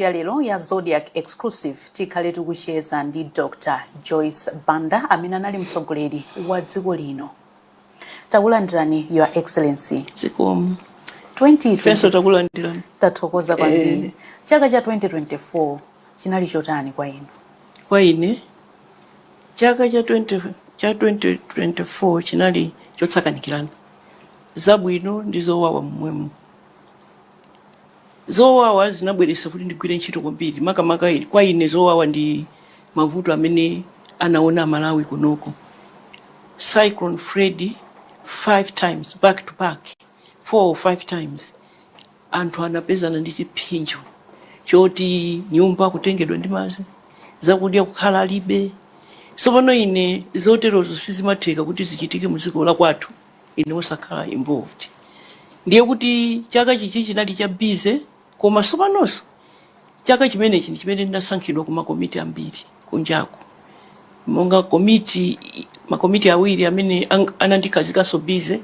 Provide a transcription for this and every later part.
Ya lero ya Zodiak Exclusive tikhale tikucheza ndi Dr Joyce Banda amene anali mtsogoleri wa dziko lino. Takulandirani, Your Excellency. Zikomo. 20 Ifenso takulandirani. Tathokoza kwambiri. Chaka cha 2024 chinali chotani kwa inu? Kwa ine chaka cha 20 cha 2024 chinali chotsakanikirana, zabwino ndi zowawa momwemo. Zowawa zinabweretsa kuti ndigwire ntchito kwambiri, makamaka kwa ine zowawa ndi mavuto amene anaona Amalawi kunoko. Cyclone Freddy, five times back to back, four or five times, anthu anapezana ndi chipsinjo choti nyumba kutengedwa ndi madzi, zakudya kukhala alibe. Tsopano ine zoterozo sizimatheka kuti zichitike mu dziko la kwathu ine osakhala involved. Ndiye kuti chaka chichi chinali cha busy, koma tsopanonso chaka chimenechi ndi chimene ndinasankhidwa ku makomiti ambiri kunjaku, monga komiti, makomiti awiri amene anandikhazikanso busy.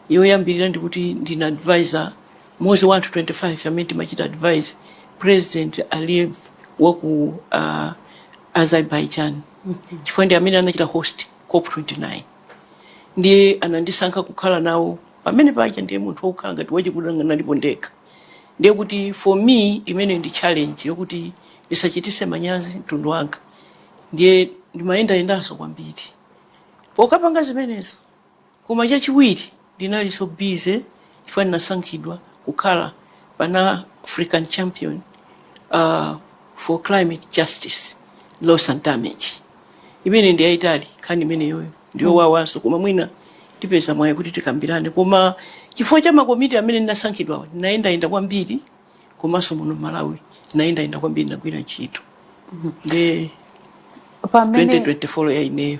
Yoyambirira ndikuti ndine advisor mmodzi wa anthu 25 amene timachita advise President Aliyev wa ku Azerbaijan, chifukwa ndi amene anachita host COP 29. Ndiye anandisankha kukhala nawo pamene paja. Ndiye munthu wokhala ngati wachikuda nalipo ndekha. Ndiye kuti for me imene ndi challenge yokuti ndisachitise manyazi mtundu wanga. Ndiye ndimayendayendanso kwambiri pokapanga zimenezo. Koma chachiwiri, ndinalinso busy chifukwa ndinasankhidwa kukhala Pan African champion for climate justice, loss and damage. Imene ndi yayitali nkhani imeneyoyo, ndiyowawanso, koma mwina tipeza mwayi kuti tikambirane. Koma chifukwa cha makomiti amene ndinasankhidwawo, ndinayendayenda kwambiri, komanso muno Malawi ndinayendayenda kwambiri, ndagwira ntchito ndi pamene 2024 ya ineyo.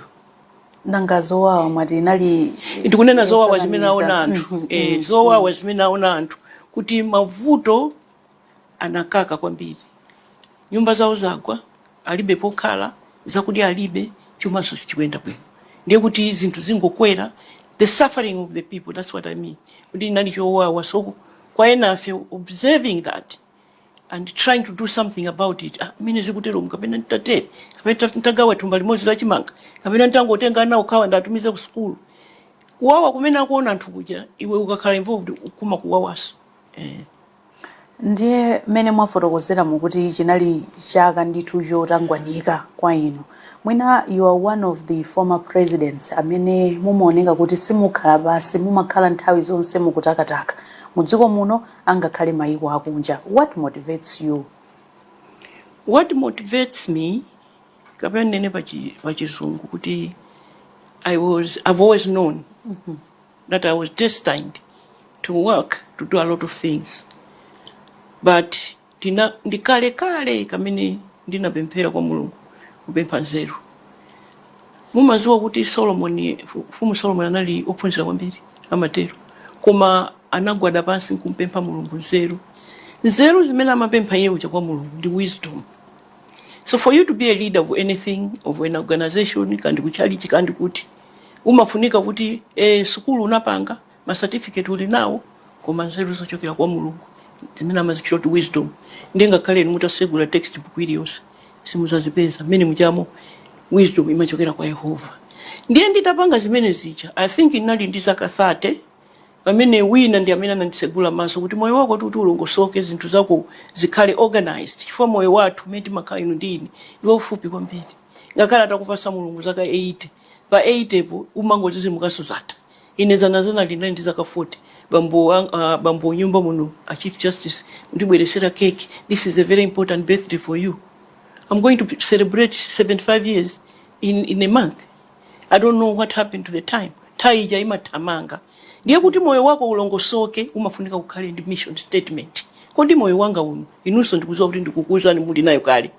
Nanga zowawa mwati inali? Ndikunena zowawa zimene aona anthu. Zowawa zimene aona anthu kuti mavuto anakaka kwambiri, nyumba zawo zagwa, alibe pokhala, zakudya alibe, chumanso sichikuyenda bwino. Ndiye kuti zinthu zingokwera, the suffering of the people, that's what I mean kuti inali chowawa. So kwa enafe, observing that and trying to do something about it, ah, mine zikutero, kapena ntatere, kapena ntagawa thumba limodzi la chimanga, kapena ntangotenga nawo khawa ndatumize ku sukulu, kuwawa kumene akuona anthu kuja, iwe ukakhala involved kuma kuwawaso. Ndiye mmene mwafotokozera mukuti chinali chaka ndithu chotangwanika kwa inu. Mwina you are one of the former presidents amene mumaoneka kuti simukhala pasi, mumakhala nthawi zonse mukutakataka mudziko muno angakhale mayiko akunja. What motivates you? What motivates me, kapena nene pachizungu kuti I've always known that I was destined to work, to do a lot of things, but ndina ndikale kale kamene ndinapemphera kwa Mulungu kupempha nzeru. Mumaziwa kuti Solomon, Mfumu Solomon, anali ophunzira kwambiri, amatero, koma anagwada pansi nkumpempha Mulungu nzeru. Nzeru zimene amapempha iye uja kwa Mulungu ndi wisdom. So for you to be a leader of anything, of an organization, kandi kuchalichi, kandi kuti, umafunika kuti sukulu unapanga, ma certificate uli nawo, koma nzeru zochokera kwa Mulungu zimene amazitchula kuti wisdom. Ndiye ngakhale inu mutasegula textbook iliyonse, simuzazipeza mmene muchamo. Wisdom imachokera kwa Yehova. Ndiye nditapanga zimene zija, I think ndinali ndi zaka 30 pamene wina ndi amene anandisegula maso kuti moyo wako kuti ulongosoke, zinthu zako zikhale organized, chifukwa moyo wathu umene timakhala inu ndi ine ndi waufupi kwambiri. Ngakhale atakupasa Mulungu zaka 80, pa 80 po umangozizimukanso, zatha. Ine zanazana ndinali ndi zaka 40, bambo bambo nyumba muno, a Chief Justice, ndibweresera cake: "This is a very important birthday for you." I'm going to celebrate 75 years in a month. I don't know what happened to the time. Nthawi ija imathamanga. Ndiye kuti moyo wako ulongosoke, umafunika kukhale ndi mission statement. Kodi moyo wanga uno, inunso ndikuziwa kuti ndikukuwuzani muli nayo kale.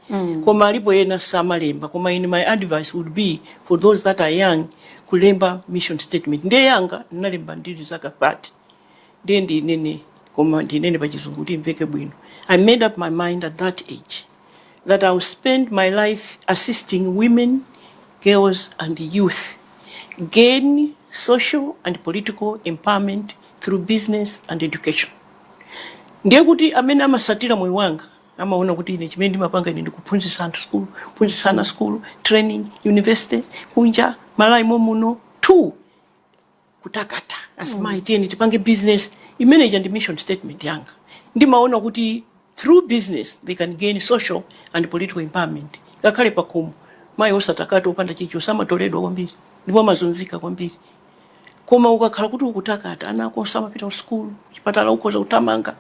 Koma alipo ena samalemba. Koma in my advice would be for those that are young kulemba mission statement. Ndiye yanga ndinalemba ndili zaka 30. Ndiye ndinene, koma ndinene pachizungu kuti imveke bwino. I made up my mind at that age that I will spend my life assisting women, girls and youth gain social and political empowerment through business and education. Ndiye kuti amene amasatira moyo wanga Amaona kuti ine chimene ndimapanga ine ndikuphunzitsa anthu school, kuphunzitsa ana school, training, university, kunja, Malawi momuno. Two, kutakata azimayi, tiyeni tipange business. Imene ija ndi mission statement yanga. Ndimaona kuti through business they can gain social and political empowerment. Ngakhale pakhomo, mayi osatakata, opanda chicho, samatoledwa kwambiri ndipo amazunzika kwambiri. Koma ukakhala kuti ukutakata, ana ako samapita ku school, chipatala ukhoza kuthamanga,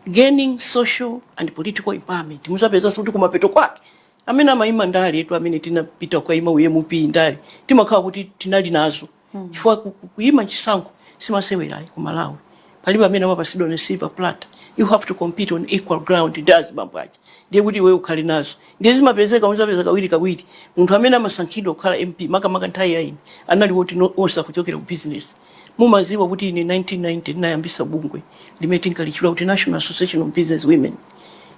gaining social and political empowerment. Muzapeza kuti kumapeto kwake amene amayima ndale etu, amene tinapita kukaima u MP, ndale timakhala kuti tinali nazo, chifukwa kuyima chisankho simasewerayi. Ku Malawi palibe amene amapasidwa na silver platter. You have to compete on equal ground ndi azibambo aja. Ndiye kuti iwe ukhale nazo. Ndiye zimapezeka, muzapeza kawiri kawiri munthu amene amasankhidwa kukhala MP, makamaka nthawi ya ine, anali woti onse akuchokera ku business. Mumaziwa kuti ine 1990 ndinayambisa bungwe limene tinkalitchula kuti National Association of Business Women.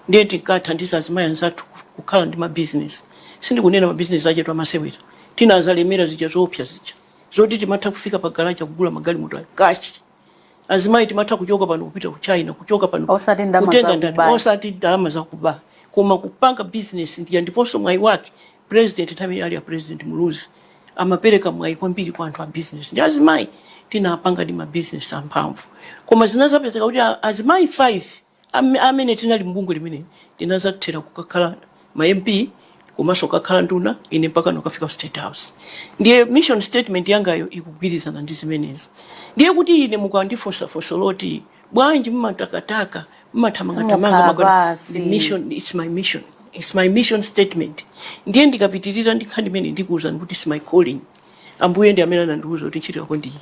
Ndiye tinkathandiza azimayi anzathu kukhala ndi mabusiness. Sindikunena mabusiness achetu amasewera, tinazalemera zija zoopsa zija zoti timatha kufika pa garaja kugula magalimoto a cash. Azimayi timatha kuchoka pano kupita ku China, kuchoka pano Osati ndalama kutenga zakuba. ndati osati ndalama zakuba, koma kupanga business. Ndiya ndiponso mwayi wake president, nthawi ali ya President Muluzi, amapereka mwayi kwambiri kwa anthu a business, ndi azimayi tinapanga ndi mabusiness amphamvu. Koma zinazapezeka kuti azimayi 5 amene tinali mbungwe limene tinazathera kukakhala ma MP komanso kukakhala nduna, ine mpaka nokafika ku State House. Ndiye mission statement yangayo ikugwirizana ndi zimenezo. Ndiye kuti ine mukandifunsafunsa loti bwanji mmatakataka, mmathamangathamanga, Simukhala basi. The mission, it's my mission, it's my mission statement. Ndiye ndikapitirira ndi nkhani imene ndikuwuzani kuti it's my calling. Ambuye ndi amene anandiwuza kuti ntchito yako ndiyi.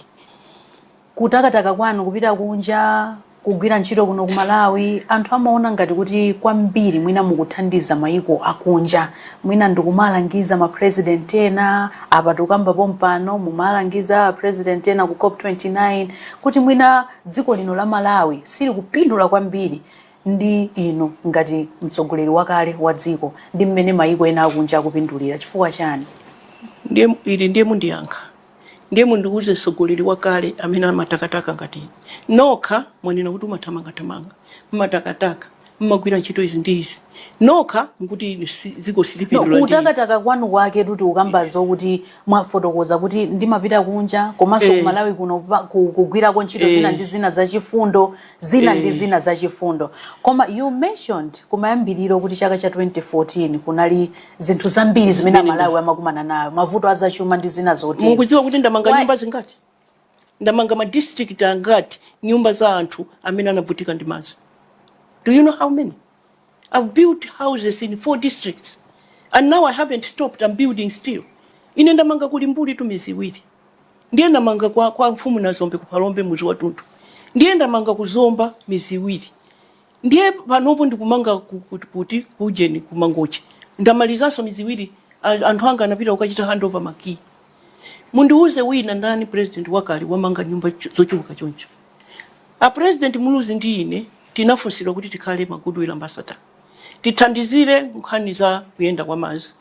Kutakataka kwanu, kupita kunja, kugwira ntchito kuno ku Malawi, anthu amaona ngati kuti kwambiri mwina mukuthandiza mayiko akunja, mwina ndikumalangiza ma president ena. Apa tikukamba pompano, mumalangiza president ena ku COP 29 kuti mwina dziko lino la Malawi silikupindula kwambiri ndi inu ngati mtsogoleri wakale wa dziko ndi mmene mayiko ena akunja akupindulira. Chifukwa chani? Ndiye ili ndiye mundiyankha, ndiye mundiuze mtsogoleri wakale amene amatakataka ngati ine. Nokha mwanena kuti umathamangathamanga, mmatakataka, mmagwira ntchito izi ndi izi. Nokha mukuti ine dziko No, silipindula ndi ine. Kutakataka kwanu kwake tuti ukamba zokuti mwafotokoza kuti ndimapita kunja komanso ku Malawi kuno kugwirako ntchito zina ndi zina zachifundo, zina ndi zina zachifundo. Koma you mentioned kumayambiriro kuti chaka cha 2014 kunali zinthu zambiri zimene Zimene Amalawi amakumana nayo, mavuto azachuma ndi zina zotero. Mukudziwa kuti ndamanga Why? nyumba zingati? Ndamanga ma district angati nyumba za anthu amene anavutika ndi madzi? Do you know how many I've built houses in four districts? And now I haven't stopped, I'm building still. Ine ndamanga kuli Mbuli tu mizi iwiri. Ndiye ndamanga kwa mfumu Nazombe kuphalombe muzi wathunthu. Ndiye ndamanga kuzomba mizi iwiri. Ndiye panopo ndikumanga kuti kujeni kumangochi, ndamalizanso mizi iwiri. Anthu anga anapita kukachita handover makiyi. Mundiuze wina ndani president wakale wamanga nyumba zochuluka choncho? A President Muluzi ndi ine tinafunsidwa kuti tikhale ma goodwill ambassador, tithandizire nkhani za kuyenda kwa madzi.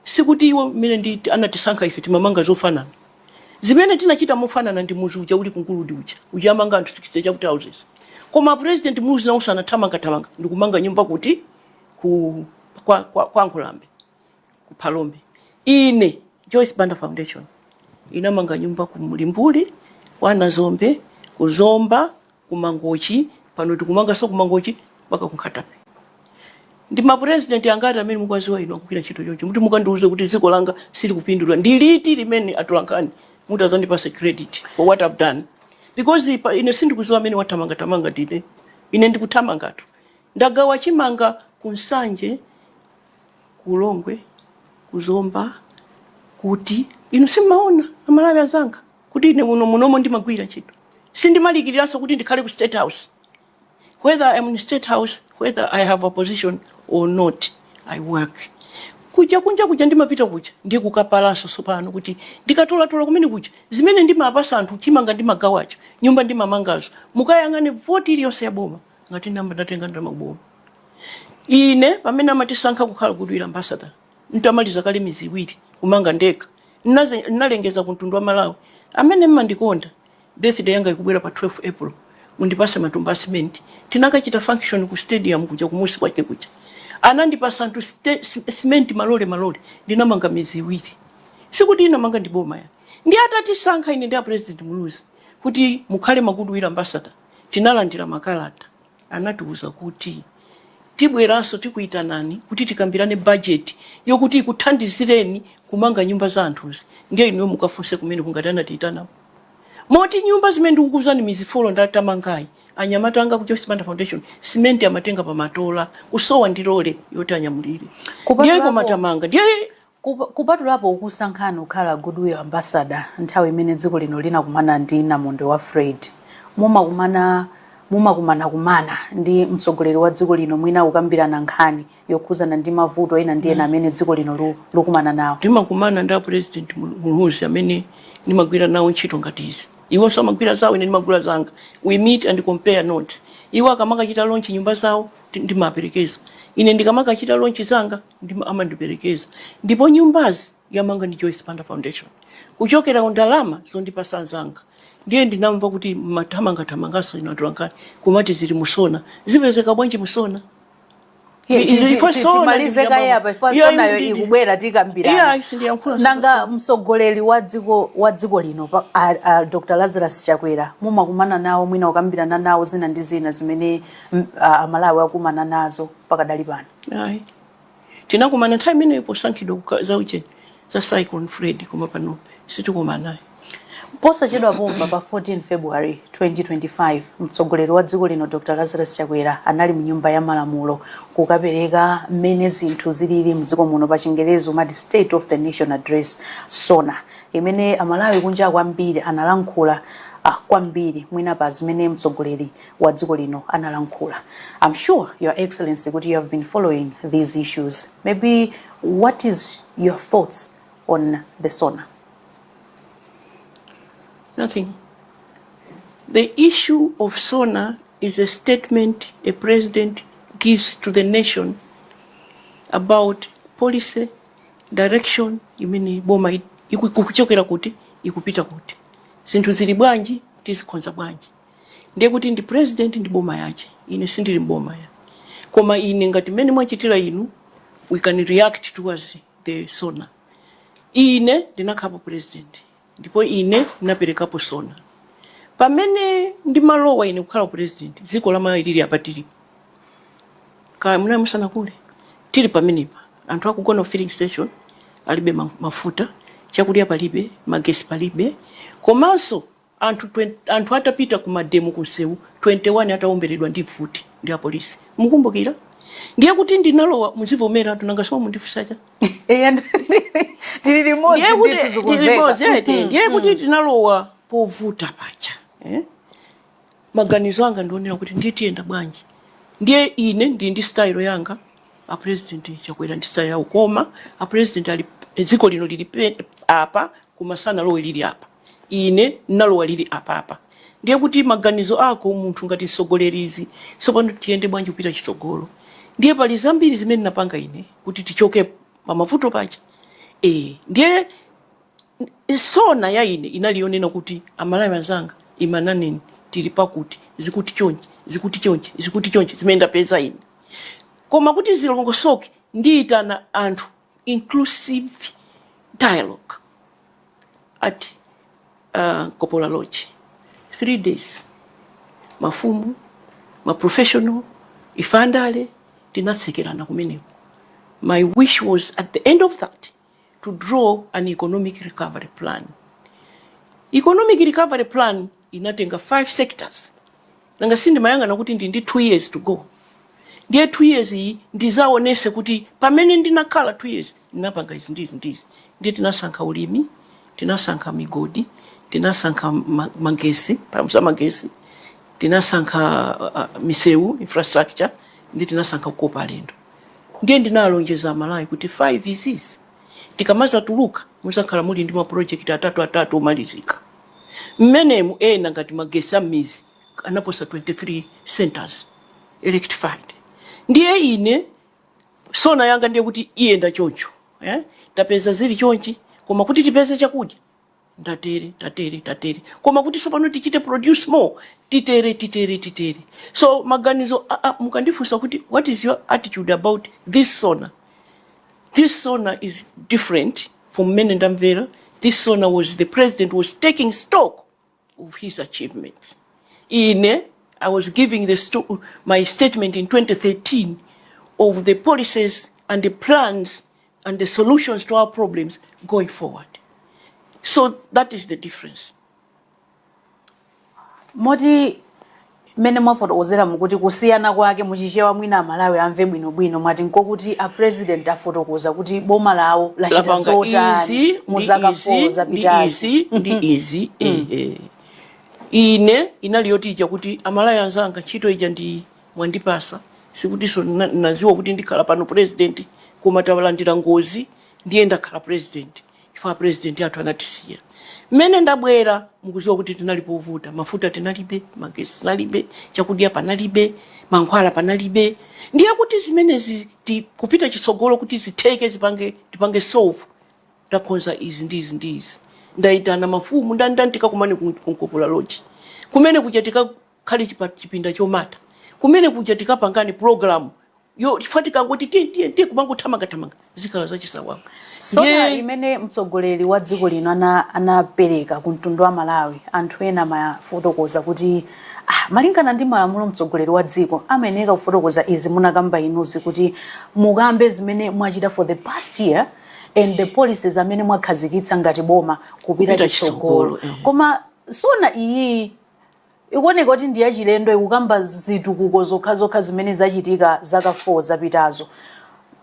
Sikuti iwo mmene ndi anatisankha ife timamanga zofanana. Zimene tinachita mofanana ndi muzi uja uli kunguludi uja, uja amanga anthu 60 chakuti houses. Koma President Muluzi nawonso anathamangathamanga ndikumanga nyumba kuti ku kwa Nkhulambe ku Phalombe. Ine Joyce Banda Foundation inamanga nyumba ku Mlimbuli, kwa Nazombe, ku Zomba, ku Mangochi. Pano tikumanganso ku Mangochi mpaka ku Nkhata Bay. Ndi mapresident angati amene mukwaziwa inu akugwira ntchito choncho muti mukandiuze kuti dziko langa silikupindula? Ndi liti limene atolankhani mutazandipase credit for what I've done? Because ine sindikuziwa amene wathamangathamanga. Ndine ine ndikuthamangatu. Ndagawa chimanga ku Nsanje, ku Longwe, kuzomba, kuti inu simmaona Amalawi azanga kuti ine muno munomo ndimagwira ntchito. Sindimalikiriranso kuti ndikhale ku State House. Whether I'm in State House, whether I have a position or not, I work. Kuja kunja kuja ndimapita kuja ndiye kukapalanso sopano kuti ndikatolatola kumene kuja zimene ndimapasa anthu, chimanga ndimagawacho, nyumba ndimamangazo. Mukayang'ane voti iliyonse ya boma ngati namba ndatenga ndalama kuboma. Ine pamene amatisankha kukhala goodwill ambassador, ntamaliza kale mizi iwiri kumanga ndekha, nalengeza ku mtundu wa Malawi amene mmandikonda, birthday yanga ikubwera pa 12 April. Mundipase matumba a cement. Tinakachita function ku stadium kuja, kumusi kwake kuja. Anandipasa anthu cement malole malole. Ndinamanga mizi 2. Sikuti inamanga ndi boma ya. Ndi atatisankha ine ndi a President Muluzi kuti mukhale ma goodwill ambassador, tinalandira makalata. Anatiuza kuti tibweranso, tikuyitanani kuti tikambirane budget yokuti ikuthandizireni kumanga nyumba za anthuzi. Ndiye inuyo mukafunse kumene kungati anatiyitanapo. Moti nyumba zimene ndikukuzani, mizi 4 ndatamangayi, anyamata anga ku Joyce Banda Foundation simenti amatenga pamatola, kusowa ndi lole yoti anyamulire. Ndiye komatamanga ndiye Kupatulapo kusankhani kukhala goodwill ambassador nthawi imene dziko lino linakumana ndi namondwe wa Fred, mumakumana kumana ndi mtsogoleri wa dziko lino, mwina kukambirana nkhani yokhuzana ndi mavuto ena ndi ena amene dziko lino lukumana nawo? Ndimakumana ndi a President Muluzi amene ndimagwira nawo ntchito ngati izi. Iwonso amagwira zawo, ine ndimagwira zanga. We meet and compare notes. Iwo akamakachita launch nyumba zawo, ndimaperekeza. Ine ndikamakachita launch zanga, amandiperekeza. Ndipo nyumbazi yamanga ndi Joyce Banda Foundation kuchokera ku ndalama zondipasa anzanga. Ndiye ndinamva kuti mathamangathamanganso inatolankhani kumati zili musona. Zipezeka bwanji musona? Timalize kaye apa, ifo sonayo ikubwera, tikambirana. Iya, sindiyankhula. Nanga mtsogoleri wa dziko lino a Dr Lazarus Chakwera, mumakumana nawo, mwina kukambirana nawo zina ndi zina zimene Amalawi akumana nazo pakadali pano? Ayi, tinakumana nthawi imeneyo posankhidwa za ucheni, za Cyclone Freddy, koma pano sitikumanayo. Posachedwa pompa pa 14 February 2025, mtsogoleri wa dziko lino Dr Lazarus Chakwera anali mu Nyumba ya Malamulo kukapereka mmene zinthu zilili mdziko muno, pa Chingerezi umati State of the Nation Address, SONA, imene Amalawi kunja kwambiri analankhula kwambiri mwina pa zimene mtsogoleri wa dziko lino analankhula. I'm sure, Your Excellency, kuti you have been following these issues. Maybe what is your thoughts on the SONA? Nothing. The issue of SONA is a statement a president gives to the nation about policy direction imene boma ikuchokera kuti, ikupita kuti, zinthu zili bwanji, tizikonza bwanji. Ndiye kuti ndi president ndi boma yache. Ine sindili mboma ya, koma ine ngati mmene mwachitira inu, we can react towards the SONA. Ine ndinakhalapo president ndipo ine ndinaperekapo SONA. Pamene ndimalowa ine kukhala president, dziko la Malawi lili apa tilipo kaya munayi musanakule, tili pamenepa, anthu akugona ku filling station, alibe mafuta, chakudya palibe, magesi palibe, komanso anthu 20, anthu atapita ku mademo kunsewu 21 atawomberedwa ndi mfuti ndi apolisi. Mukumbukira? Ndiye kuti ndinalowa, muzivomera tunangasoma mundifusacha. Eya, tili limodzi. Ndiye kuti ndithu tili zikumveka. Limodzi eti. Ndiye kuti tinalowa povuta pacha, eh? Maganizo anga ndionera kuti ndiye tiyenda bwanji. Ndiye ine ndili ndi style yanga, a President Chakwera ndi style yawo, koma a President ali dziko lino lili apa, koma sanalowe lili apa. Ine ndinalowa lili apapa. Ndiye kuti maganizo ako munthu ngati mtsogolerizi, tsopano tiyende bwanji kupita chitsogolo? Ndiye pali zambiri zimene napanga ine kuti tichoke pamavuto paja. Ndiye SONA ya ine inali yonena kuti, "Amalawi anzanga, imananeni, tili pakuti, zikuti chonchi, zikuti chonchi, zikuti chonchi, zimene ndapeza ine, koma kuti zilongosoke ndiyitana anthu, inclusive dialogue at Kopola Lodge, 3 days, mafumu, maprofessional, ife andale, tinatsekerana kumeneko." My wish was at the end of that to draw an economic recovery plan. Economic recovery plan inatenga five sectors. Nanga sindimayang'ana kuti ndi 2 years to go? Ndiye 2 years iyi ndizaonese kuti pamene ndinakhala 2 years ndinapanga izi ndizi ndizi. Ndiye tinasankha ulimi, tinasankha migodi, tinasankha magesi, za magesi, tinasankha misewu, infrastructure, ndi tinasankha kukopa alendo. Ndiye ndinalonjeza Amalawi kuti 5 izizi tikamazatuluka muzakhala muli ndi maproject atatu atatu omalizika. Mmenemu ena ngati magesi a m'mizi anaposa 23 centers electrified. Ndiye ine SONA yanga ndiye kuti iyenda choncho, eh? Tapeza zili chonchi, koma kuti tipeze chakudya Ndatere, tatere, tatere, koma kuti sopano tichite produce more, titere, titere, titere. So maganizo mukandifunsa kuti what is your attitude about this SONA, this SONA is different from mmene ndamvera. This SONA was, the president was taking stock of his achievements. Ine, I was giving my statement in 2013 of the policies and the plans and the solutions to our problems going forward. So that is the difference. Moti mmene mwafotokozera mukuti kusiyana kwake, muchichewa mwina Amalawi amve bwinobwino, mwati nkokuti a president afotokoza kuti boma lawo lachita Lapanga zotani izi mu ndi zaka izi 4 ndi zapitazi. Izi ndi izi, eh. Ine inali yoti ija kuti Amalawi anzanga, ntchito ija ndi mwandipasa, sikutinso naziwa kuti ndikhala pano president, koma talandira ngozi, ndiye ndakhala president chifukwa president athu anatisiya. Mmene ndabwera, mukuziwa kuti tinali povuta, mafuta tinalibe, magesi tinalibe, chakudya panalibe, mankhwala panalibe. Ndiye kuti zimenezi kupita chitsogolo kuti zitheke, zipange, tipange solve, takonza izi ndi izi ndi izi. Ndayitana mafumu, ndandani, tikakumane ku Nkopola Lodge, kumene kuja tikakhale chipinda chomata, kumene kuja tikapangane program yo, chifukwa tikangoti tiye, tiye, tiye, kumangothamangathamanga, zikhala zachisawawa. SONA imene mtsogoleri wa dziko lino anapereka ku mtundu wa Malawi, anthu ena amafotokoza kuti malingana ndi malamulo, mtsogoleri wa dziko amayenera kufotokoza izi munakamba inuzi, kuti mukambe zimene mwachita for the past year and the policies amene mwakhazikitsa ngati boma kupita kupita chitsogolo. Chitsogolo, eh. Koma SONA iyi ikuoneka kuti ndi yachilendo, ikukamba zitukuko zokhazokha zimene zachitika zaka 4 zapitazo.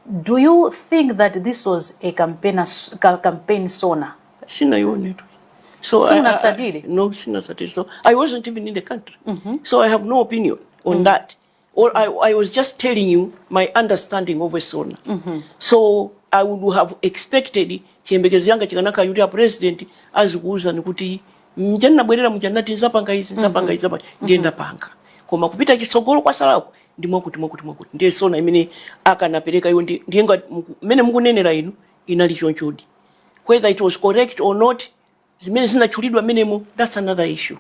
Do you think that this was a campaign SONA? Sinaione tu. So Simunatsatire? No, sinatsatire. So I wasn't even in the country, so I have no opinion on that. Or I was just telling you my understanding of a SONA. So I would have expected, chiyembekezo yanga chikanaka kuti a president azikuwuzani kuti mja ndinabwerera muja ndinati nzapanga izi, nzapanga izi, nzapanga, ndiye ndapanga, koma kupita chitsogolo kwasalako ndi mwakuti, mwakuti, mwakuti. Ndiye SONA imene akanapereka iwo ndiye ngati mmene mukunenera inu inali chonchodi. Whether it was correct or not, zimene zinatchulidwa menemo, that's another issue.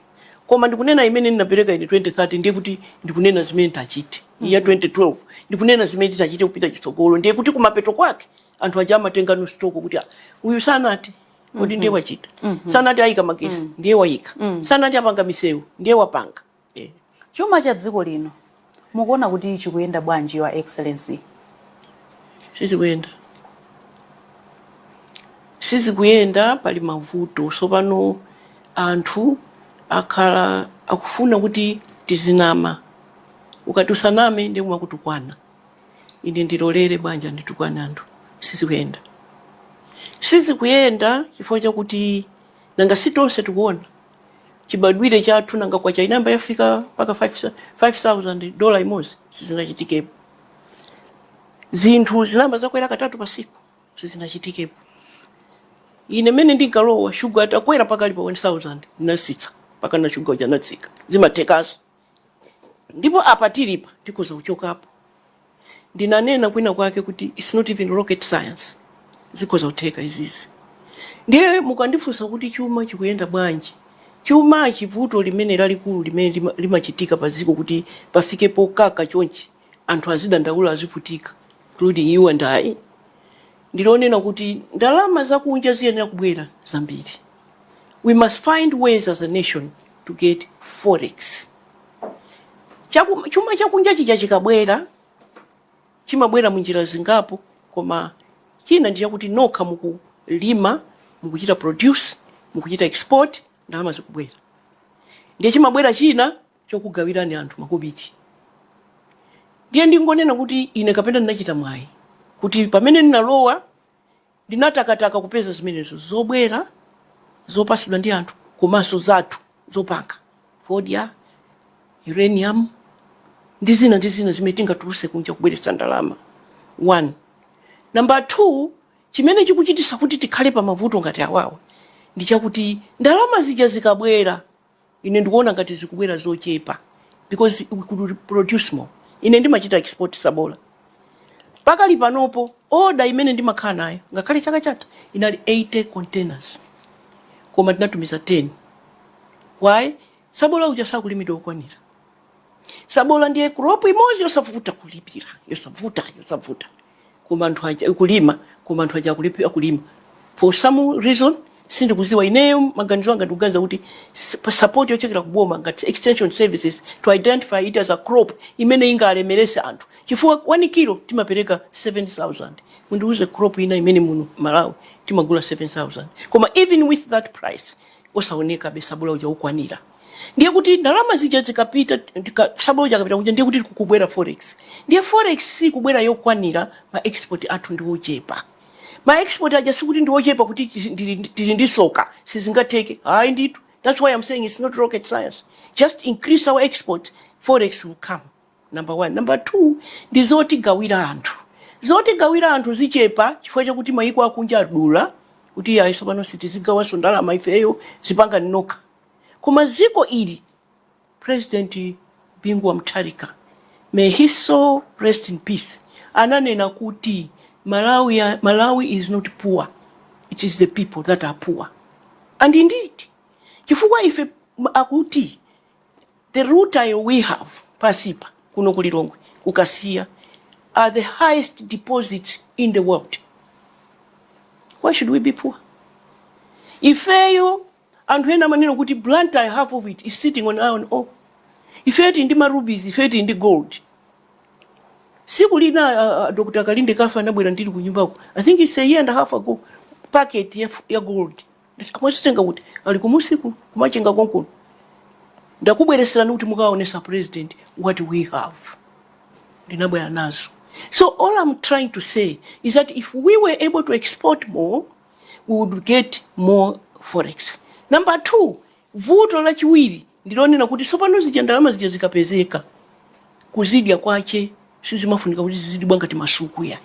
Koma ndikunena imene ndinapereka ine 2030, ndiye kuti ndikunena zimene tachite. Ya 2012 ndikunena zimene titachite kupita chitsogolo. Ndiye kuti kumapeto kwake anthu aja amatenga no stock kuti, ah, uyu sanati kodi, ndiye wachita, sanati ayika magesi, ndiye wayika, sanati apanga misewu, ndiye wapanga. Chuma cha dziko lino mukuona kuti chikuyenda bwanji, Your Excellency? Sizikuyenda, sizikuyenda, pali mavuto. Sopano anthu akhala akufuna kuti tizinama. Ukati usaname, ndiye kumakutukwana. Ine ndilolere bwanji anditukwane anthu? Sizikuyenda, sizikuyenda chifukwa chakuti nanga si tonse tikuona chibadwire chathu, nanga kwacha inamba yafika mpaka $5,000 imodzi, sizinachitikepo. Zinthu zinamba zakwera katatu pasiku, sizinachitikepo. Ine mene ndinkalowa, shuga atakwera pakali pa 1000, ndinasitsa mpaka na shuga uja anatsika. Zimathekaso, ndipo apa tilipa tikoza kuchokapo. Ndinanena kwina kwake kuti it's not even rocket science, zikhoza kutheka izizi. Ndiye mukandifunsa kuti chuma chikuyenda bwanji, chuma, chivuto limene lalikulu limene limachitika pa dziko kuti pafike pokaka chonchi, anthu azidandaula, azivutika, including you and I, ndilonena kuti ndalama zakunja ziyenera kubwera zambiri. We must find ways as a nation to get forex. Chuma chakunja chija chikabwera, chimabwera munjira zingapo, koma china ndi chakuti nokha mukulima, mukuchita produce, mukuchita export, ndalama zikubwera. Ndiye chimabwera china chokugawirani anthu makobiri. Ndiye ndingonena kuti ine kapena ndinachita mwayi kuti pamene ndinalowa ndinatakataka kupeza zimenezo, zobwera zopasidwa ndi anthu komanso zathu zopanga, fodya, uranium ndi zina ndi zina zimene tingatuluse kunja kubweretsa ndalama, one. Number two, chimene chikuchitisa kuti tikhale pa mavuto ngati awawa ndi chakuti ndalama zija zikabwera, ine ndikuona ngati zikubwera zochepa because we could produce more. Ine ndimachita export sabola. Pakali panopo order imene ndimakhala nayo, ngakhale chaka chatha, inali 80 containers. Koma tinatumiza 10. Why? Sabola uja sakulimidwa okwanira. Sabola ndiye crop imodzi yosavuta kulipira, yosavuta, yosavuta. Koma anthu aja kulima, koma anthu aja akulima. For some reason sindikuziwa ineyo, maganizo anga ndikuganiza kuti support yochokera kuboma ngati extension services to identify it as a crop imene ingalemerese anthu, chifukwa 1 kilo timapereka 7000. Mundiuze crop ina imene muno Malawi timagula 7000, koma even with that price osaoneka besabola uja ukwanira. Ndiye kuti ndalama zija zikapita, sabola uja akapita kuja, ndiye kuti kukubwera forex. Ndiye forex sikubwera yokwanira, ma export athu ndi ochepa. Ma export aja sikuti ndi ochepa kuti tili ndi soka, sizingatheke, hayi ndithu. That's why I'm saying it's not rocket science. Just increase our export, forex will come, number one. Number two, ndi zotigawira anthu. Zotigawira anthu zichepa chifukwa chakuti mayiko akunja adula kuti ayi, pano sitizigawanso ndalama ifeyo, zipanga nokha. Koma ziko ili, President Bingu wa Mutharika, may his soul rest in peace, ananena kuti Malawi, Malawi is not poor, it is the people that are poor. And indeed, chifukwa ife akuti the rutile we have pasipa kuno kulilongwe kukasiya are the highest deposits in the world. Why should we be poor? Ifeyo anthu ena amanena kuti Blantyre, half of it is sitting on iron ore. Ifeyo tili ndi ma rubies, ifeyo tili ndi gold. Siku lina Dr. Kalinde Kafa anabwera ndili kunyumbako, I think it's a year and a half ago, packet ya gold. Amwasitenga kuti ali kumusiku kumachenga konkuno, ndakubwereserani kuti mukaonesa president what we have. Ndinabwera nazo. So all I'm trying to say is that if we were able to export more, we would get more forex. Number two, vuto lachiwiri ndilonena kuti sopano zija ndalama zija zikapezeka, kuzidya kwache sizimafunika kuti zizidibwa ngati masuku ya.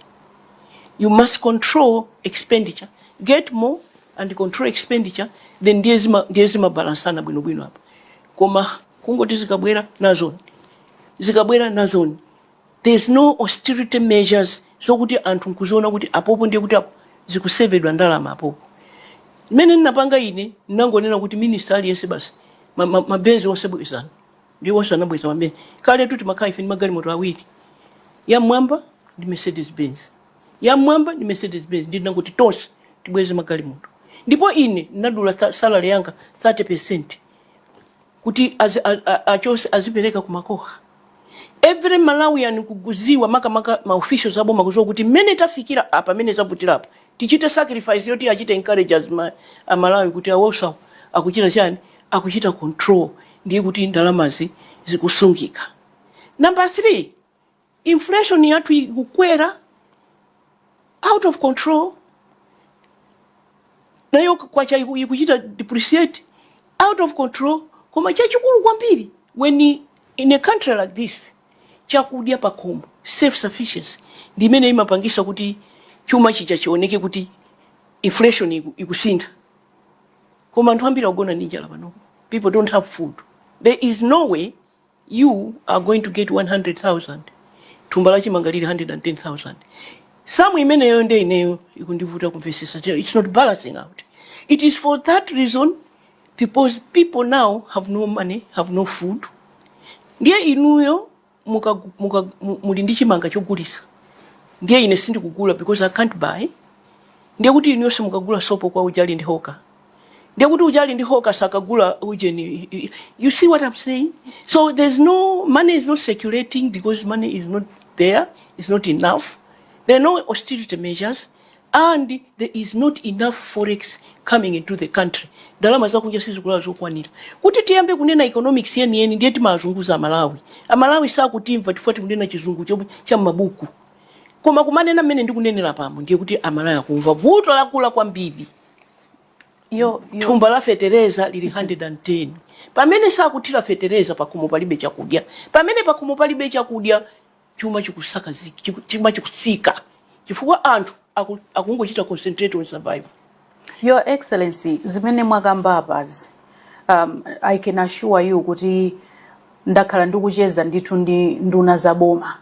You must control expenditure, get more and control expenditure, then ndiye zimabalansana bwinobwino apa. Koma kungoti zikabwera nazoni, zikabwera nazoni, there's no austerity measures zokuti anthu nkuziona kuti apopo ndiye kuti apo zikusevedwa ndalama apopo. Mmene ndinapanga ine, ndinangonena kuti minister aliyense basi, mabenzi onse bwezana. Ndiye onse anabweza mabenzi. Kale tu timakhala ife ndi magalimoto awiri, yamwamba ndi Mercedes Benz, yamwamba ndi Mercedes Benz. Ndinangoti tonse tibweze magalimoto, ndipo ine ndinadula salary yanga 30 kuti achose azipereka kumakoha. Every Malawian kuguziwa, makamaka ma officials aboma kuziwa kuti mmene tafikira apa, mmene zavutira apa, tichite sacrifice yoti achite encourage as Amalawi kuti awosa akuchita chani, akuchita control, ndiye kuti ndalamazi zikusungika. Number three, inflation yathu ikukwera out of control. Nayo kwacha ikuchita depreciate out of control. Koma chachikulu kwambiri, when in a country like this, chakudya pakhomo, self sufficiency, ndi imene imapangisa kuti chuma chija chioneke kuti inflation ikusintha. Koma anthu ambiri akugona ndi njala pano. People don't have food. There is no way you are going to get 100,000, thumba la chimanga lili 110,000. Samu imeneyo nde ineyo ikundivuta kumvesesa. It's not balancing out. It is for that reason, because people now have no money, have no food. Ndiye inuyo muli ndi chimanga chogulisa, ndiye ine sindikugula because I can't buy. Ndiye kuti inuyo simukagula sopo kwa ujali ndi hawker, ndiye kuti ujali ndi hawker sakagula ujeni. You see what I'm saying? So there's no money, is not circulating because money is not there, is not enough. There are no austerity measures and there is not enough forex coming into the country. Ndalama zakunja sizikula zokwanira kuti tiyambe kunena economics yeniyeni. Ndiye timazunguza Amalawi. Amalawi sakutimva chifukwa tikunena chizungu chomwe cha m'mabuku. Koma kumanena mmene ndikunenera pamo, ndiye kuti Amalawi akumva. Vuto lakula kwambiri, yo thumba la fetereza lili 110. Pamene sakuthira fetereza, pakhomo palibe chakudya. Pamene pakhomo palibe chakudya, chuma chikusaka, chuma chikusika chifukwa anthu akungochita concentrate on survival. Your Excellency, zimene mwakamba apazi, I can assure you kuti ndakhala ndikucheza ndithu ndi nduna za boma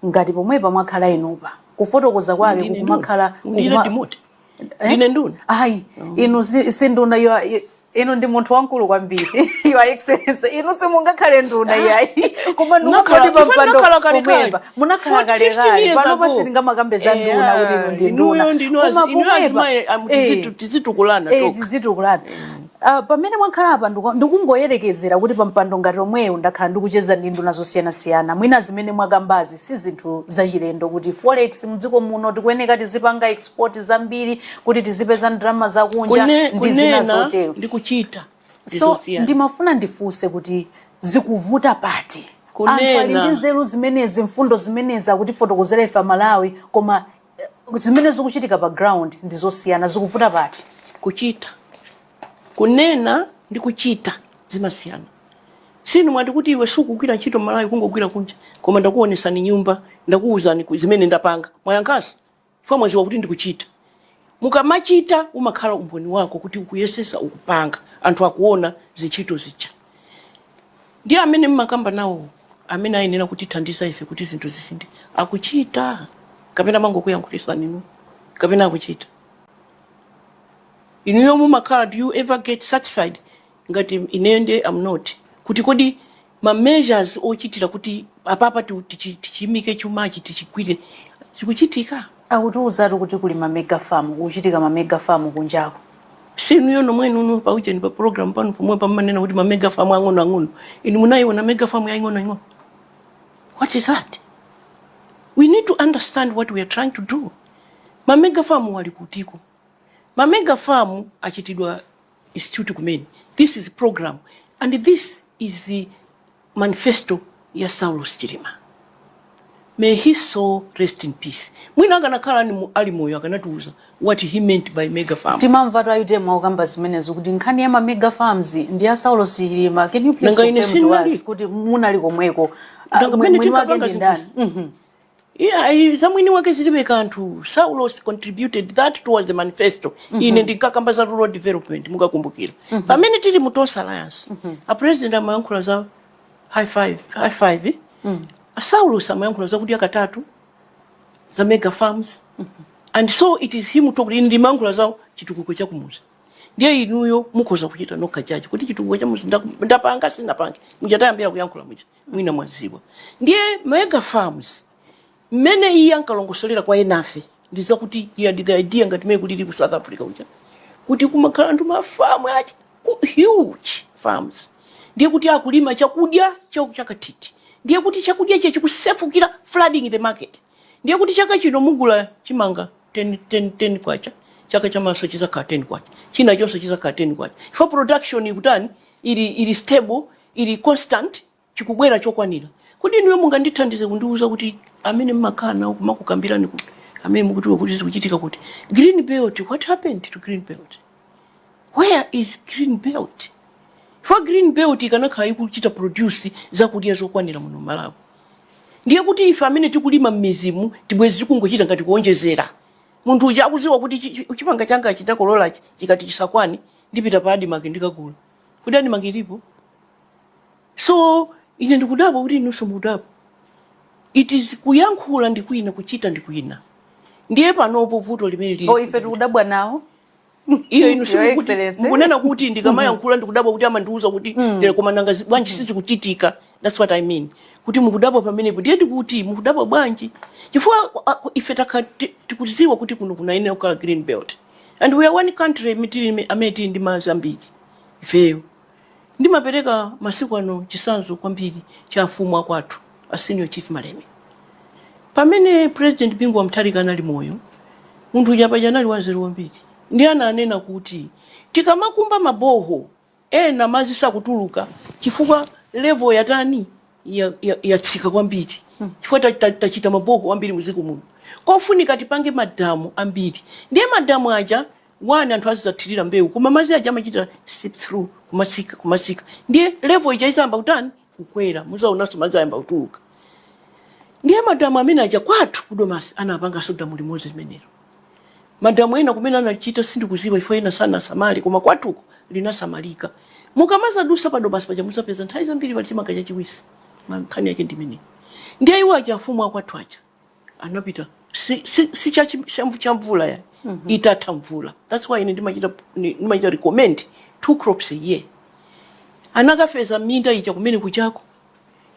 ngati pomwepa mwakhala inupa, kufotokoza kwake Ndine kukumakhala nduna. Ndine demote. Eh? Ndine nduna? Ayi, inu si nduna. Inu ndi munthu wamkulu kwambiri, Your Excellency. Inu simungakhale nduna, yayi. Koma ndikungoti Ife pampando ndinakhala kalekale. pomwepa munakhala 40, 15 kalekale. years Panopa ago. sitingamakambe za nduna kuti inu ndi nduna. Inuyo ndinu Koma inu pomwepa, azimayi tizitukulana tokha. Tizitukulana. Pamene mwakhala apa, ndikungoyerekezera kuti pampando ngati omwewu ndakhala ndikucheza ndi nduna zosiyanasiyana. Mwina zimene mwakambazi si zinthu zachilendo, kuti forex mdziko muno tikuyeneka tizipanga export zambiri kuti tizipeza ndalama zakunja ndi zina Kunena zotero. ndi kuchita So ndizosiyana. ndimafuna ndifunse kuti zikuvuta pati? Kunena. Anthu ali ndi nzeru zimenezi, mfundo zimenezi akutifotokozera ife Amalawi, koma zimene zikuchitika pa ground ndi zosiyana. Zikuvuta pati? Kuchita. Kunena ndi kuchita zimasiyana. Sinu mwati kuti iwe sukugwira ntchito Malawi, kungogwira kunja, koma ndakuonesani nyumba, ndakuwuzani zimene ndapanga. Mwayankhanso fa mwaziwa kuti ndikuchita. Mukamachita umakhala umboni wako kuti ukuyesesa, ukupanga, anthu akuona zintchito zija. Ndiye amene mmakamba nawo, amene ayenera kutithandiza ife kuti zinthu zisinthe, akuchita kapena mangokuyankhulisani inu, kapena akuchita? Inuyo mumakhala, do you ever get satisfied ngati ineyo ndiye am not, kuti kodi ma measures ochitira kuti apapa tichiyimike chumachi, tichigwire, zikuchitika? Akutiwuzatu kuti kuli ma mega farm, kuchitika ma mega farm kunjako. Sinuyo nomwene uno paucheni pa program pano pomwe pamanena kuti ma mega farm ang'ono ang'ono. Inu munayiona mega farm yaing'ono ing'ono? What is that? We need to understand what we are trying to do. Ma mega farm wali kutiko? Ma mega farm achitidwa institute kumene. This is program and this is the manifesto ya Saulos Chilima, may his soul rest in peace. Mwina akanakhala ali moyo akanatiuza what he meant by mega farm. Timamva tu a UTM akukamba zimenezo kuti nkhani ya ma mega farms ndi ya Saulos Chilima. Can you please Nanga ine confirm to sinali? us kuti munali komweko? Nanga mmene Mwini wake tinkapanga ndi ndani? zinthuzi? Yeah, za mwini wake zilibe kanthu. Saulos contributed that towards the manifesto. Ine ndinkakamba za rural development, mukakumbukira. Pamene tili mu Tonse Alliance, a president amayankhula za high five, high five, eh? Saulos amayankhula za kudya katatu, za mega farms. And so it is him talking. Ine ndimayankhula za chitukuko cha kumuzi. Ndiye inuyo mukhoza kuchita nokha judge kuti chitukuko cha muzi ndapanga, sinapange. Muchatayambira kuyankhula muja, mwina mwaziwa. Ndiye mega farms mmene iye ankalongosolera kwa enafe ndizakuti he had the idea ngati mene kulili ku South Africa kuja, kuti kumakhala anthu mafamu achi huge farms, ndiye kuti akulima chakudya chakathithi, ndiye kuti chakudya ichi chikusefukira, flooding the market. Ndiye kuti chaka chino mugula chimanga 10, 10, 10 kwacha, chaka chamaso chizakhala 10 kwacha, china chonse chizakhala 10 kwacha. For production ikutani? Ili stable, ili constant, chikubwera chokwanira. Kuti inuyo mungandithandize kundiuza kuti amene mmakhala nawo kumakukambirani, kuti amene mukutiwa kuti zikuchitika kuti Green Belt, what happened to Green Belt? Where is Green Belt? For Green Belt ikanakhala ikuchita produce zakudya zokwanira muno Malawi, ndiye kuti ife amene tikulima m'mizimu tibwezi tikungochita ngati kuonjezera. Munthu uja akudziwa kuti chimanga changa chitakololachi chikati chisakwani, ndipita pa ADMARC ndikagula. Kuti ADMARC ilipo? So ine ndikudabwa kuti inunso mukudabwa. It is kuyankhula ndi kwina, kuchita ndi kwina. Ndiye panopo vuto limene lili O, ife tikudabwa nawo. Iyo inu Your simukuti Excellency. mukunena kuti ndikamayankhula ndikudabwa kuti amandiuza kuti tere, koma nanga bwanji sizikuchitika? That's what I mean, kuti mukudabwa pamenepo. Ndiye ndikuti mukudabwa bwanji? Chifukwa ife tikudziwa kuti kuno kunayenera kukhala Green Belt, and we are one country amene tili ndi madzi ambiri ifeyo. Ndimapereka masiku ano chisanzo kwambiri cha afumu akwathu, a Senior Chief Maleme. Pamene President Bingu wa Mutharika anali moyo, munthu uja paja anali wanzeru kwambiri, ndi ananena kuti tikamakumba maboho ena madzi sakutuluka chifukwa level yatani, yatsika kwambiri, chifukwa tachita maboho ambiri muziko muno. Kofunika tipange madamu ambiri. Ndiye madamu aja one, anthu azidzathirira mbewu, koma madzi aja amachita seep through, kumasika kumasika, ndiye level ija izayamba kutani? Kukwera. Muzaonanso madzi ayamba kutuluka. Ndiye madamu amene aja kwathu kuDomasi anapanganso damu limodzi limenelo. Madamu ena kumene anachita sindikuziwa, ifo ena sanasamale, koma kwathuko linasamalika. Mukamazadusa pa Domasi paja muzapeza nthawi zambiri pali chimanga chachiwisi. Nkhani yake ndimene. Ndiye iwo aja, afumu akwathu aja, anapita si cha mvula ya Itatha mvula. That's why ine ndimachita recommend two crops a year. Anakafeza minda ija kumene kuchako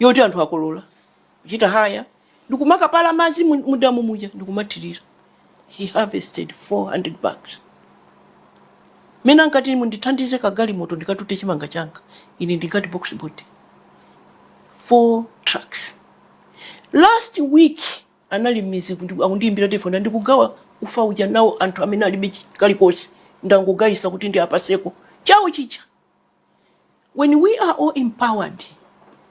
yoti anthu akolola, kuchita haya ndikumakapala madzi mudamu muja ndikumathirira. He harvested 400 bags. Mene ankati, "Mundithandize kagalimoto ndikatute chimanga changa," ine ndingati box boat, four trucks. Last week anali m'mizi, akundiyimbira telefoni, "Ndikugawa ufa uja nawo anthu amene alibe kalikonse, ndangogayisa kuti ndi apaseko chawo chija." When we are all empowered,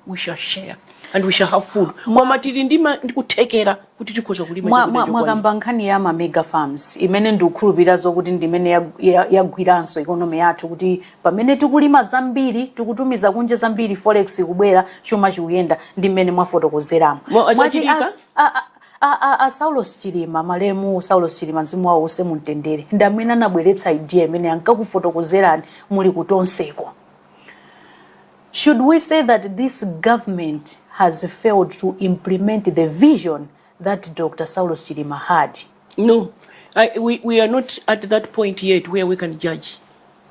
we shall share and we shall have food. Koma tili ndikuthekera kuti tikhoza kulima chakudya chokwanira. Mwakamba nkhani ya ma mega farms imene ndikukhulupirira zokuti ndimene yagwiranso economy yathu, kuti pamene tikulima zambiri, tikutumiza kunja zambiri, forex ikubwera, chuma chikuyenda, ndi mmene mwafotokozeramo. Mwati Azachitika? A Saulos Chilima, malemu Saulos Chilima, mzimu wawo use mumtendere, ndi amene anabweretsa idea imene ankakufotokozerani muli kutonseko. Should we say that this government has failed to implement the vision that Dr. Saulos Chilima had? No, we are not at that point yet where we can judge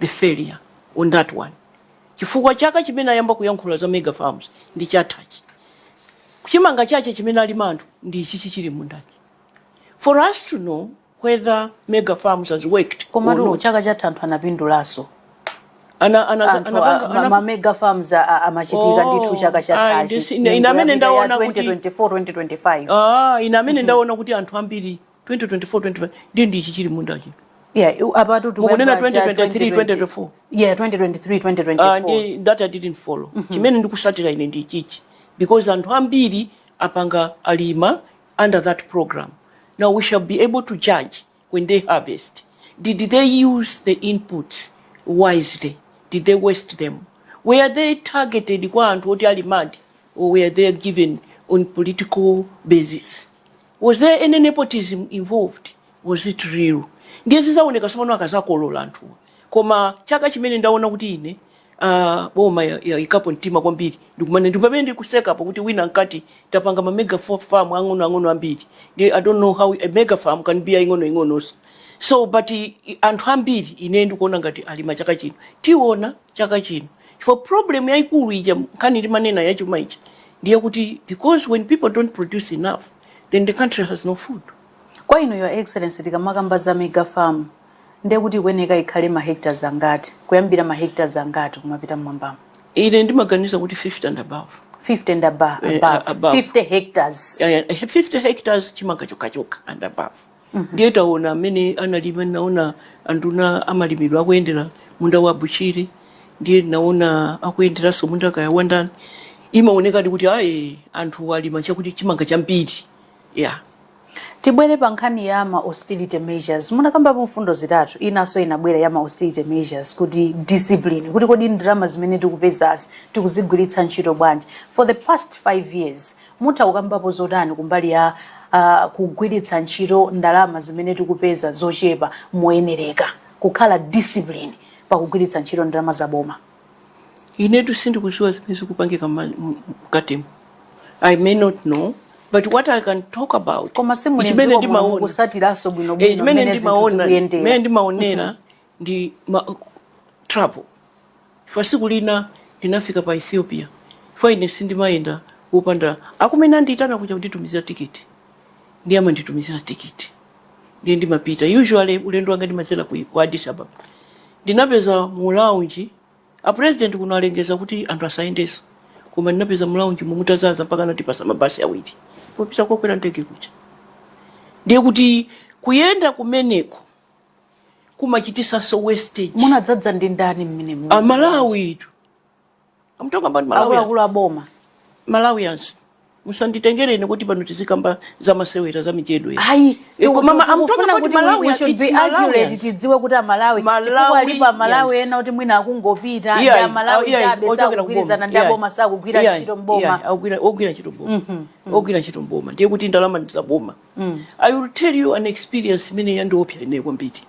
the failure on that one. Chifukwa chaka chimene ayamba kuyankhula za mega farms ndi chathachi. Chimanga chache chimene alima anthu ndi ichichi chili mundachi. For us to know whether mega farms has worked or Komatu not. chaka chatha anthu anapindulanso. Ana, Anthu anapanga, ma mega farms amachitika ndithu chaka Ayi, chathachi. ine amene ndaona kuti 2024 2025. Ah, ine amene ndaona kuti anthu ambiri 2024 25 ndiye ndi ichi chili mundachi. Yeah, apatu Mukunena tikuyamba cha 2023, 2024. Yeah, 2023 2024. Ndi that I didn't follow. Chimene ndikusatira ine ndi ichichi because anthu ambiri apanga, alima under that program. Now we shall be able to judge when they harvest. Did they use the inputs wisely? Did they waste them? Were they targeted kwa anthu oti alimadi or were they given on political basis? Was there any nepotism involved? Was it real? Ndiye zizaoneka sopano akazakolola anthuwa. Koma chaka chimene ndaona kuti ine boma yayikapo mtima kwambiri, ndikumane ndi pamene ndikusekapo kuti wina nkati tapanga ma mega farm ang'ono ang'ono ambiri. Ndi I don't know how a mega farm can be ing'ono ing'ononso. So but anthu ambiri ine ndikuona ngati alima chaka chino. Tiona chaka chino. For problem yayikulu ija nkhani limanena yachuma ija ndiye kuti because when people don't produce enough, then the country has no food. Kwa inu, Your Excellency, tikamakamba za mega farm, ndiye kuti ikuyeneka ikhale ma hectares angati, kuyambira ma hectares angati kumapita mmwambamo? Ine ndimaganiza kuti 50 and above. 50 and above? Above. Above. 50 hectares. Yeah, 50 hectares chimanga chokachoka and above. Ndiye taona amene analima, naona anduna amalimidwe akuyendera munda wa Bushiri, ndiye naona akuyenderanso munda kaya wandani. Imaonekadi kuti ayi, anthu alima chakuti chimanga chambiri, yeah. Tibwere pa nkhani ya ma austerity measures. Munakambapo mfundo zitatu, inanso inabwera ya ma austerity measures, kuti discipline, kuti kodi ndalama zimene tikupezazi tikuzigwiritsa ntchito bwanji? For the past 5 years, mutha kukambapo zotani kumbali ya kugwiritsa ntchito ndalama zimene tikupeza zochepa moyenereka, kukhala discipline pakugwiritsa ntchito ndalama zaboma? Inetu sindikudziwa zimene zikupangika mkatimo. I may not know, but what I can talk about, Koma chimene simulenziwo ndimaona, mukusatiranso bwinobwino chimene mmene zinthu ndimaona, zikuyendera. mmene ndimaonera ndi travel. Fa siku lina ndinafika pa Ethiopia, fa ine sindimayenda wopanda akumene andiyitana kuja kunditumizira tikiti, ndiye amanditumizira tikiti, ndiye ndimapita. Usually ulendo wanga ndimadzera ku Addis Ababa. Ndinapeza mu lounge, a president kuno alengeza kuti anthu asayendeso, koma ndinapeza mu lounge mumutazaza mpaka anatipasa mabasi awiri popita kokwera ndege kuja. Ndiye kuti kuyenda kumeneko kumachitisanso wastage. Munadzadza ndi ndani mmene Amalawi tu. I'm talking about Malawians. Akuluakulu aboma? Malawians. Musanditengere ine kuti pano tizikamba za masewera, za michedo ya. Ayi. Koma I'm talking about Kuti we Malawians. should be It's accurate, Malawians. tidziwe kuti Amalawi, chifukwa alipo Amalawi ena kuti mwina akungopita ndi Amalawi chabe, Ochokera sakugwirizana kuboma. ndi aboma, sakugwira ntchito mboma. Ogwira ntchito mboma, ogwira ntchito mboma, ndiye kuti ndalama ndi zaboma. I will tell you an experience imene yandiopsa ine kwambiri.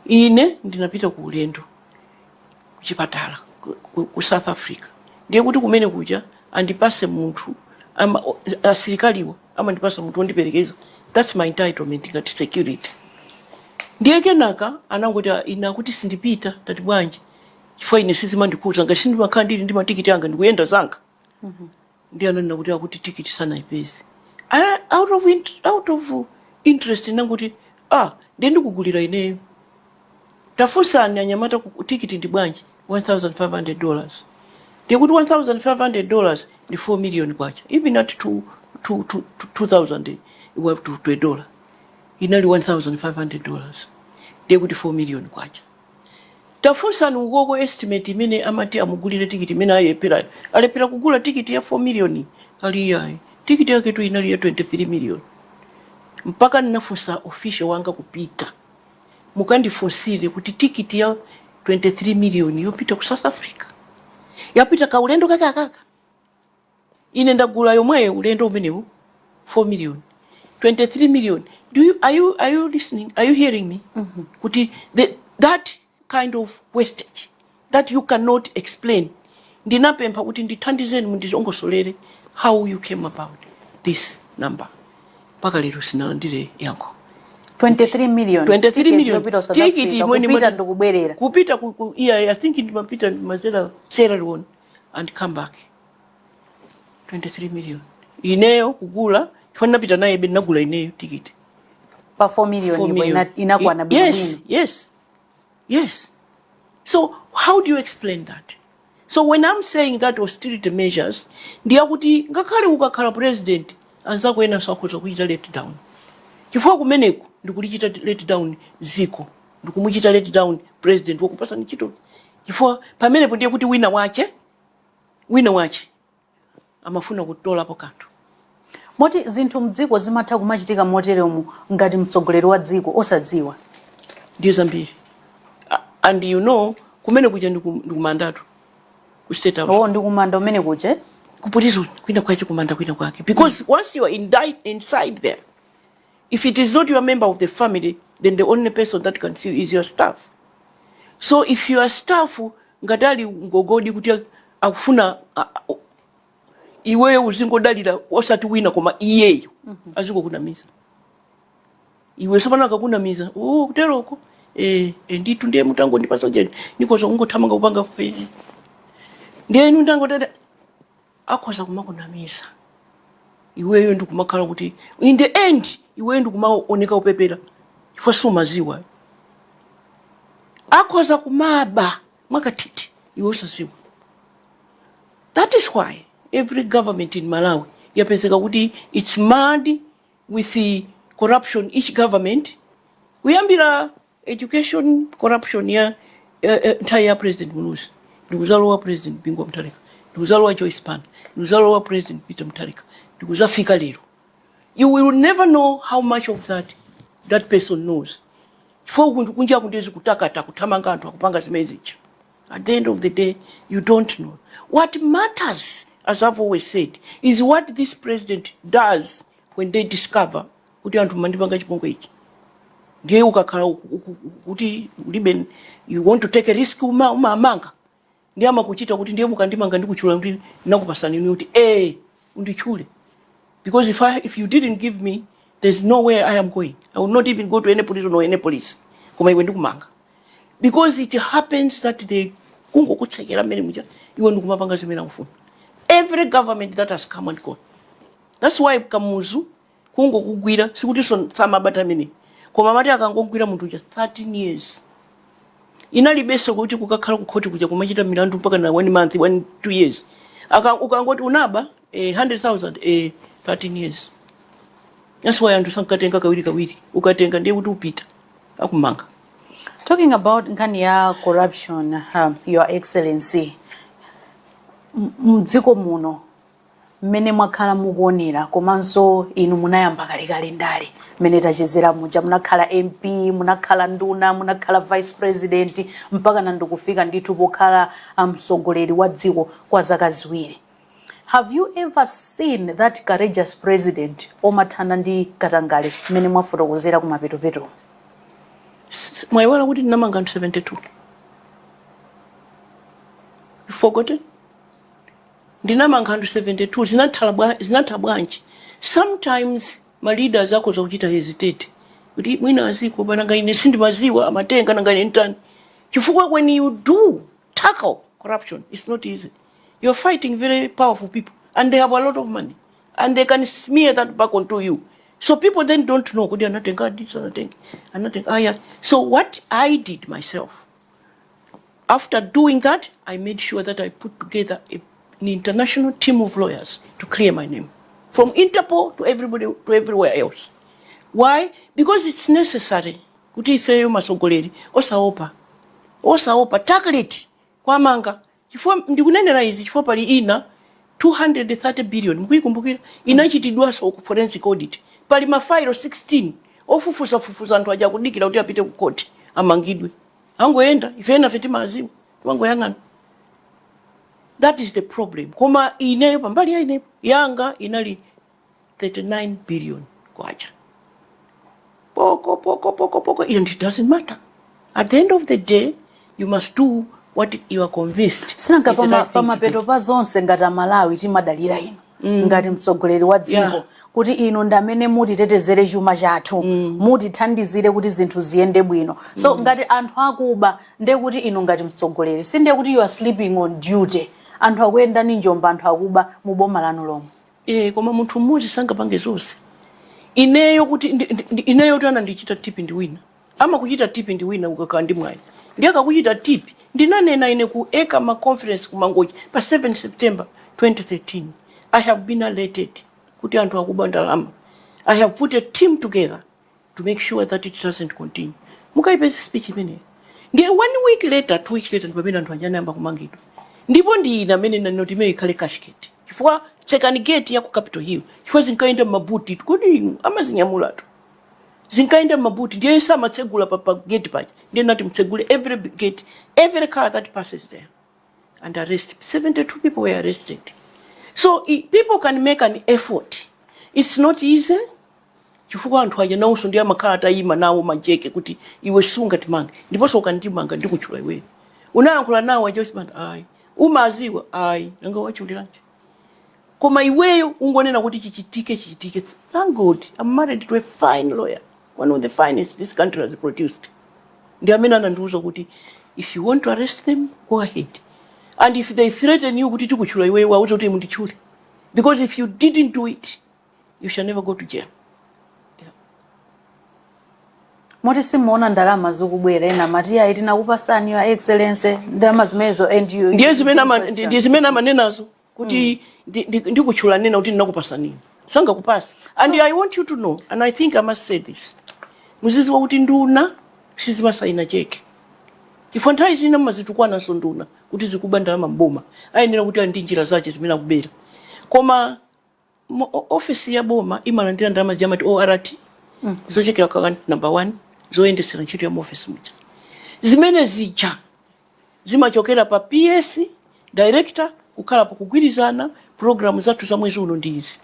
Ine ndinapita ku ulendo kuchipatala ku South Africa. Ndiye kuti kumene kuja andipase munthu, asilikaliwo amandipasa munthu wondiperekeza. That's my entitlement ngati security. Ndiye kenaka anangoti, "Ah, ine akuti sindipita." Tati bwanji? Chifukwa ine sizimandikhudza, ngati sindimakhala ndili ndi matikiti anga, ndikuyenda zanga. Ndiye ananena kuti akuti tikiti sanayipeze. Out of interest nanguti, "Ah, ndiye ndikugulira ineyo. Tafunsani anyamata tikiti ndi bwanji?" $1500. Ndiye kuti $1500 ndi 4 million kwacha. Even at 2 2 2 2000 to a dollar, inali $1500, ndiye kuti 4 million kwacha. Tafunsani ukoko estimate imene amati amugulire tikiti imene alephera, alephera kugula tikiti ya 4 million. Ali iyayi, tikiti yake tu inali ya 23 million. Mpaka ndinafunsa official wanga kupita, "Mukandifunsire kuti tikiti ya 23 million yopita ku South Africa, yapita kaulendo kake akaka, ine ndagula yomweyo ulendo umenewu 4 million, 23 million." Do you are you are you listening? Are you hearing me? Kuti that kind of wastage that you cannot explain. Ndinapempha kuti ndithandizeni, mundizongosolere how you came about this number. Mpaka lero sinalandire yankho. 23 million? 23 Ticket million. yopita South Ticket Africa, imweni kupita ndikubwerera? Kupita yeah, I think ndimapita ndimazera Sierra Leone and come back. 23 million ineyo kugula, chifukwa ndinapita naye be, ndinagula ineyo tikiti. Pa 4 million 4 ipo million. inakwana Yes. bwinobwino. Yes. So how do you explain that? So when I'm saying that austerity measures, ndiyakuti ngakhale ukakhala president, anzako ena akhoza kuchita let down, chifukwa kumeneku ndikulichita let down ziko, ndikumuchita let down president wakupasa ntchito, chifukwa pamenepo ndiye kuti wina wache amafuna kutolapo kanthu. Moti zinthu mdziko zimatha kumachitika moteremu ngati mtsogoleri wa dziko osadziwa? Ndiye zambiri. And you know, kumene kuja ndikumandatu ku State House. Oh, ndikumanda umene kuja, eh? Ku prison kwina kwache, kumanda kwina kwake, because once you are inside there, if it is not your member of the family, then the only person that can see you is your staff. So if your staff ngati ali ngogodi kuti akufuna iweyo uzingodalira, osati wina koma iyeyo, azingokunamiza iwe. Sopano akakunamiza, "Oh, kuteroko, eh, ndithu, ndiye mutangondipasa cheni ndikoza kungothamanga kupanga, ndiye inu ndangotata," akhoza kumakunamiza iweyo, ndikumakhala kuti in the end iweyo ndikumaoneka upepera chifukwa sumaziwa. Akhoza kumaba mwakathithi iwe usaziwa. That is why every government in Malawi yapezeka kuti it's mad with the corruption. Each government, kuyambira education corruption ya nthawi ya President Muluzi, ndikuzalowa President Bingu wa Mutharika, ndikuzalowa Joyce Banda, ndikuzalowa President Peter Mutharika, ndikuzafika lero, you will never know how much of that that person knows, chifukwa kunja kundezi kutakata, kuthamanga, anthu akupanga zimene zija. At the end of the day, you don't know. What matters, as I've always said, is what this president does when they discover kuti anthu mandipanga chipongwe ichi. Ndiye ukakhala kuti ulibe, you want to take a risk, umamanga. Ndiye amakuchita kuti, "Ndiye mukandimanga ndikuchula kuti ndinakupasani inu," kuti, "Eh, undichule, because if you didn't give me, there's nowhere I am going. I will not even go to any police or any police, koma iwe ndikumanga." Because it happens that they kungokutsekera mmene muja, iwe ndikumapanga zimene akufuna. Every government that has come and gone. That's why Kamuzu kungokugwira, sikuti samabata amene, koma amati akangogwira munthu uja, 13 years. Inalibenso kuti kukakhala kukhoti kuja kumachita milandu mpaka na one month, 1, 2 years. Ukangoti unaba 100,000, 13 years. That's why anthu sankatenga kawiri kawiri. Ukatenga ndiye kuti upita, akumanga. Talking about nkhani ya corruption, Your Excellency, mdziko muno mmene mwakhala mukuonera, komanso inu munayamba kalekale ndale, mmene tachezera muja, munakhala MP, munakhala nduna, munakhala vice president, mpaka nandikufika ndithu pokhala mtsogoleri wa dziko kwa zaka 2. Have you ever seen that courageous president omathana ndi katangale mmene mwafotokozera kumapetopeto? Mwayiwala kuti ndinamanga anthu 72? You forgotten? Ndinamanga anthu 72. Zinatha bwanji? Sometimes ma leaders akhoza kuchita hesitate. Kuti mwina aziko nanga ine sindimaziwa amatenga, nanga ine ntani? Chifukwa when you do tackle corruption, it's not easy. You're fighting very powerful people and they have a lot of money and they can smear that back onto you. So people then don't know kuti anatenga this, anatenga, anatenga aya. So what I did myself after doing that, I made sure that I put together an international team of lawyers to clear my name. From Interpol to everybody, to everywhere else. Why? Because it's necessary. Kuti ifeyo masogoleri osaopa. Osaopa, tackle it. Kwamanga. Chifukwa ndikunenera izi chifukwa pali ina 230 billion mukuyikumbukira, inachitidwanso ku forensic audit. Pali mafailo 16 ofufuzafufuza, anthu aja kudikira kuti apite ku court amangidwe. Angoyenda, ife nafe timaziwa, timangoyang'ana. That is the problem. Koma ineyo, pambali ya ineyo, yanga inali 39 billion kwacha, poko poko poko poko, and it doesn't matter. At the end of the day, you must do what you are convinced Sinanga is the right thing to do. Pamapeto pa zonse, ngati Amalawi timadalira inu ngati mtsogoleri wa dziko kuti inu ndi amene mutitetezere chuma chathu, mutithandizire kuti zinthu ziyende bwino. So ngati anthu akuba, ndiye kuti inu ngati mtsogoleri sindiye kuti you are sleeping on duty. Anthu akuyenda ndi njomba, anthu akuba mu boma lanu lomwe. Eh, koma munthu mmodzi sangapange zonse. Ineyo kuti ineyo kuti anandichita tip ndi wina, amakuchita tip ndi wina ukakhala ndi mwayi, ndiye akakuchita tip. Ndinanena ine ku ECAMA conference ku Mangochi pa 7 September 2013, "I have been alerted kuti anthu akuba ndalama. I have put a team together to make sure that it doesn't continue." Mukayipeza speech imeneyo. Ndiye one week later, 2 weeks later, ndi pamene anthu aja anayamba kumangidwa. Ndipo ndi ine amene nanoti imene ikhale cashgate, chifukwa tsekani gate ya ku Capitol Hill, chifukwa zinkayenda m'mabuti. Kodi inu amazinyamulatu, zinkayenda m'mabuti. Ndiye samatsegula pa gate paja. Ndiye nati mtsegule every gate, every car that passes there, and arrest. 72 people were arrested. So people can make an effort. It's not easy, chifukwa anthu aja nawonso ndi amakhala atayima nawo majeke kuti iwe sungatimange, ndiponso ukandimanga ndikutchula iweyo. Unayankhula nawo a Joyce Banda? Ayi. Umaziwa? Ayi. Nanga wachuliranji? Koma iweyo ungonena kuti chichitike, chichitike. Thank God I'm married to a fine lawyer, one of the finest this country has produced. Ndi amene anandiuza kuti if you want to arrest them, go ahead, and if they threaten you kuti tikutchula iweyo, wauze kuti munditchule, because if you didn't do it, you shall never go to jail. Moti simuona ndalama zikubwera, ena mati ayi, tinakupasani, Your Excellency, ndalama zimenezo, and you Ndiye zimene amanenazo kuti ndikutchula, nena kuti ndinakupasanini, sangakupasa. And I want you to know, and I think I must say this, muziziwa kuti nduna sizimasayina cheke, chifukwa nthawi zina mmazitukwananso nduna kuti zikuba ndalama mboma. Ayenera kuti ali ndi njira zace zimene akubera. Koma ofisi ya boma imalandira ndalama jamati ORT, zochokera kwa account number one, zoyendesera ntchito ya muofisi muja. Zimene zija zimachokera pa PS, director, kukhala pakugwirizana programu zathu za mwezi uno ndi izi.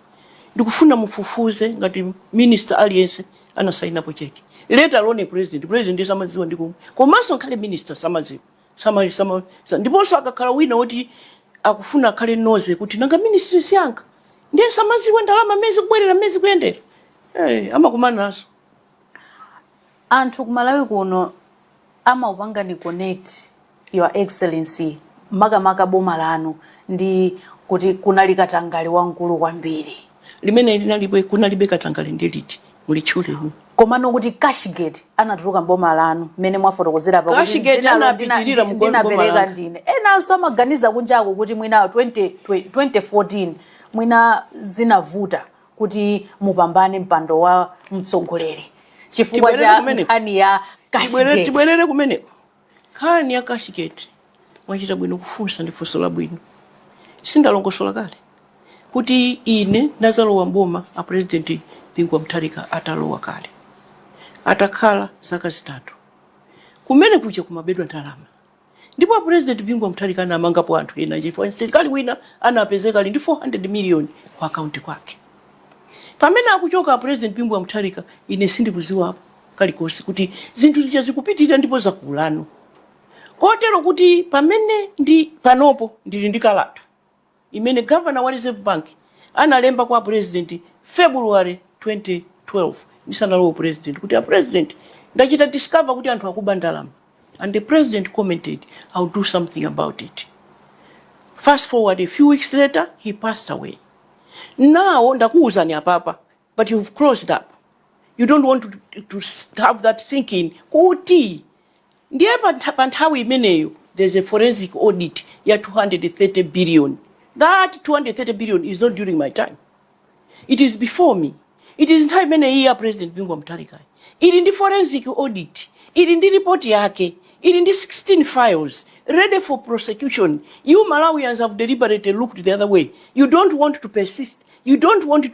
Ndikufuna mufufuze ngati minister aliyense anasainapo cheke, let alone president. President ndiye samadziwa ndi komwe, komanso nkhale minister samadziwa, ndiponso akakhala wina woti akufuna akhale noze kuti nanga ministry siyanga, ndiye samadziwa ndalama mmene zikubwerera, mmene zikuyendera. Hey, amakumana naso. Anthu kumalawi kuno amaupangani connect, Your Excellency, makamaka boma lanu, ndi kuti kunali katangale wamkulu kwambiri. Limene linalibe, kunalibe katangale ndi liti? Mulitchuleni. Komano kuti cashgate anatuluka mboma lanu, mmene mwafotokozera pa kuti Cashgate dzinalo anapitirira mu boma ndinapereka langa. ndine. Enanso amaganiza kunjako kuti mwina 20 2014 mwina zinavuta kuti mupambane mpando wa mtsogoleri chifukwa Tibwerere cha kumeneko. nkhani ya cashgate. Tibwerere kumeneko. Nkhani ya cashgate, mwachita bwino kufunsa, ndi funso labwino. Sindalongosola kale kuti ine ndazalowa mboma a President Bingu wa Mutharika atalowa kale, atakhala zaka 3. Kumene kuja kumabedwa ndalama, ndipo a President Bingu wa Mutharika anamangapo anthu ena chifukwa msilikali wina anapezeka ali ndi 400 million ku akaunti kwake. Pamene akuchoka a President Bingu wa Mutharika, ine sindikuziwapo kalikonse kuti zinthu zija zikupitirira ndipo zakulano, kotero kuti pamene ndi panopo ndili ndi kalata imene governor wa Reserve Bank analemba kwa President February 2012. Ndisanalowe president, kuti a president, ndachita discover kuti anthu akuba ndalama. And the president commented, "I'll do something about it." Fast forward, a few weeks later he passed away. Now ndakuwuzani apapa, but you've closed up. You don't want to have that sinking kuti ndiye pa nthawi imeneyo there's a forensic audit ya 230 billion. That 230 billion is not during my time, it is before me. It is nthawi imene iyi ya President Bingu wa Mutharika. Ili ndi forensic audit, ili ndi report yake, ili ndi 16 files ready for prosecution. You Malawians have deliberately looked the other way. You don't want to persist. You don't want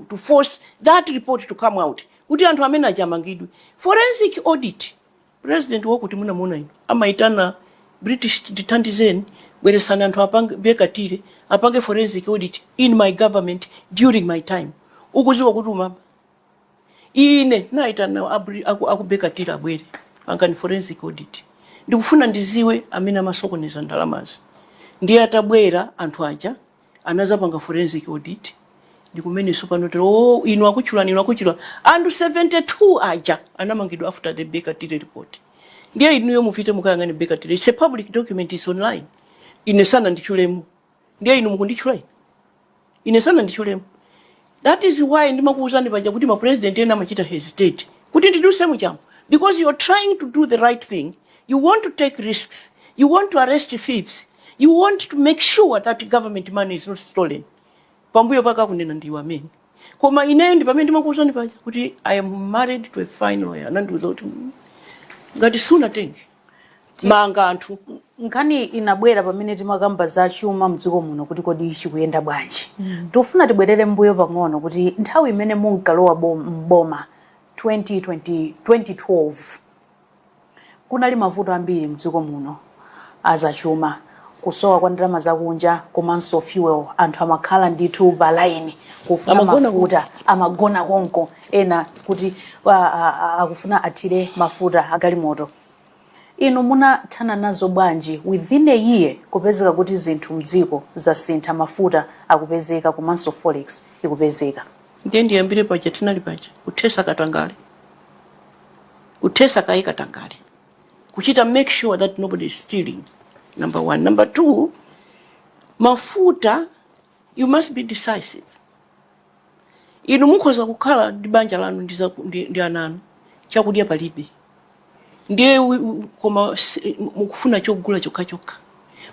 to force that report to come out kuti anthu amene achamangidwe. Forensic audit, president wakuti munamuona ino amaitana British, "Ndithandizeni, bweresani anthu apange Baker Tilly apange forensic audit in my government during my time." Ukuziwa kuti umaba. Ine naitana aku Baker Tilly, "Abwere, pangani forensic audit, ndikufuna ndiziwe amene amasokoneza ndalamazi." Ndiye atabwera anthu aja anazapanga forensic audit, ndikumenenso pano tero, oh, inu akutchulani, inu akutchula. Anthu 72 aja anamangidwa after the Baker Tilly report. Ndiye inuyo mupite mukayang'ane Baker Tilly. It's a public document, is online. Ine sana ndichulemo. Ndiye inu mukunditchula ine, ine sana ndichulemo. That is why ndimakuwuzani paja kuti ma president ena amachita hesitate kuti ndiduse muchamo, because you're trying to do the right thing. You want to take risks, you want to arrest thieves, you want to make sure that government money is not stolen. Pambuyo pake akunena ndiwe amene. Koma ineyo ndi pamene ndimakuwuzani paja kuti I am married to a fine lawyer. Anandiwuza kuti, ngati sunatenge, manga anthu." Nkhani inabwera pamene timakamba za chuma mdziko muno kuti kodi chikuyenda bwanji. Tikufuna tibwerere mbuyo pang'ono kuti nthawi imene munkalowa mboma 2020, 2012, kunali mavuto ambiri mdziko muno azachuma, kusowa kwa ndalama zakunja komanso fuel. Anthu amakhala ndithu pa line kufuna Amagona. mafuta, amagona konko ena kuti akufuna athire mafuta agalimoto. Inu munathana nazo bwanji within a year kupezeka kuti zinthu mdziko zasintha, mafuta akupezeka komanso forex ikupezeka? Ndiye ndiyambire paja tinali paja, kuthesa katangale, kuthesa kaye katangale, kuchita make sure that nobody is stealing, number one. Number two, mafuta, you must be decisive. Inu mukhoza kukhala ndi banja lanu ndi ana anu, chakudya palibe, ndiye koma mukufuna chogula chokhachokha.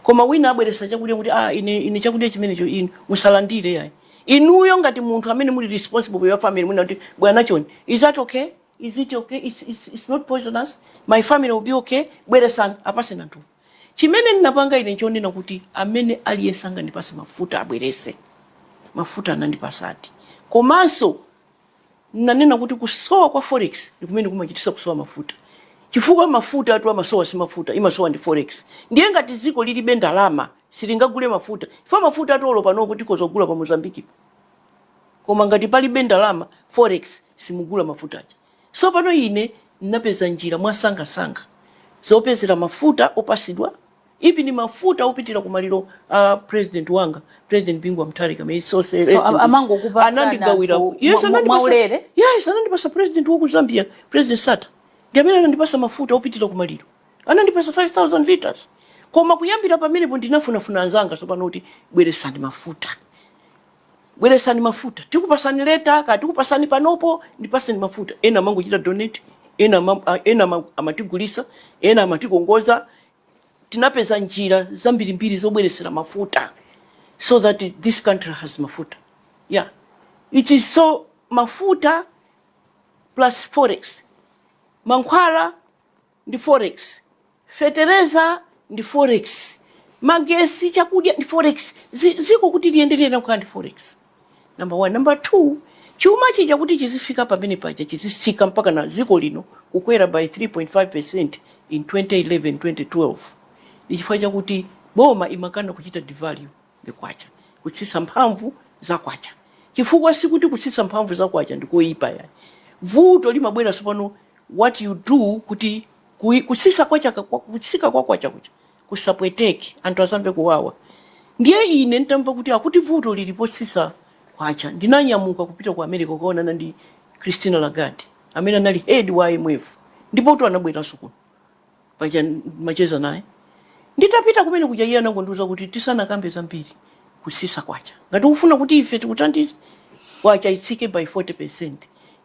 Koma wina abweresa chakudya kuti, "Ah, ine chakudya chimenecho inu musalandire yayi." Inuyo ngati munthu amene muli responsible for your family, muna kuti, "Bwana choni, is that okay? Is it okay? It's not poisonous. My family will be okay. Bweresani." Apaseni anthu. Chimene ndinapanga ine chonena kuti amene aliyense angandipase mafuta abwerese mafuta, anandipasati. Komanso nanena kuti kusowa kwa forex ndi kumene kumachitisa kusowa mafuta, chifukwa mafuta atu amasowa si mafuta, imasowa ndi forex. Ndiye ngati dziko lilibe ndalama, silingagule mafuta, chifukwa mafuta atu olo panopo tikozogula pa Mozambique, koma ngati palibe ndalama, forex, simugula mafuta aja. So pano ine ndinapeza njira mwasangasanga zopezera mafuta opasidwa, even mafuta opitira kumaliro a president wanga, President Bingu wa Mutharika, may so say rest in peace. Amangokupasani Anandigawira. anthu Yes, anandipasa. mwaulere? Yes, anandipasa president woku Zambia, President Sata, ndi amene anandipasa mafuta opitira kumaliro. Anandipasa 5000 liters. Koma kuyambira pamenepo ndinafunafuna anzanga sopano kuti, "Bweresani mafuta, bweresani mafuta, tikupasani later ka tikupasani panopo, ndipaseni mafuta." Ena amangochita donate, ena amatigulisa, ena amatikongoza. Tinapeza njira zambirimbiri zobweresera mafuta so that this country has mafuta. Yeah, it is so. Mafuta plus forex, mankhwala ndi forex, fetereza ndi forex, magesi, chakudya ndi forex. Ziko kuti liyenderere kukhala ndi forex, number one. Number two, chuma chija kuti chizifika pamene paja, chizisika mpaka na ziko lino kukwera by 3.5% in 2011 2012, ndi chifukwa chakuti boma imakana kuchita devalue the kwacha, kutsitsa mphamvu za kwacha. Chifukwa sikuti kutsitsa mphamvu za kwacha ndikoyipa yayi. Vuto limabwera tsopano what you do kuti kutsika kwa kwacha kucha kusapweteke anthu, asamve kuwawa. Ndiye ine nditamva kuti akuti vuto lili potsitsa kwacha, ndinanyamuka kupita ku America kukaonana ndi Christina Lagarde amene anali head wa IMF, ndipo tu anabweranso kuno paja macheza naye. Nditapita kumene kuja, iye anangondiuza kuti tisanakambe zambiri kusisa kwacha, ngati ukufuna kuti ife tikuthandize, kwacha itsike by 40.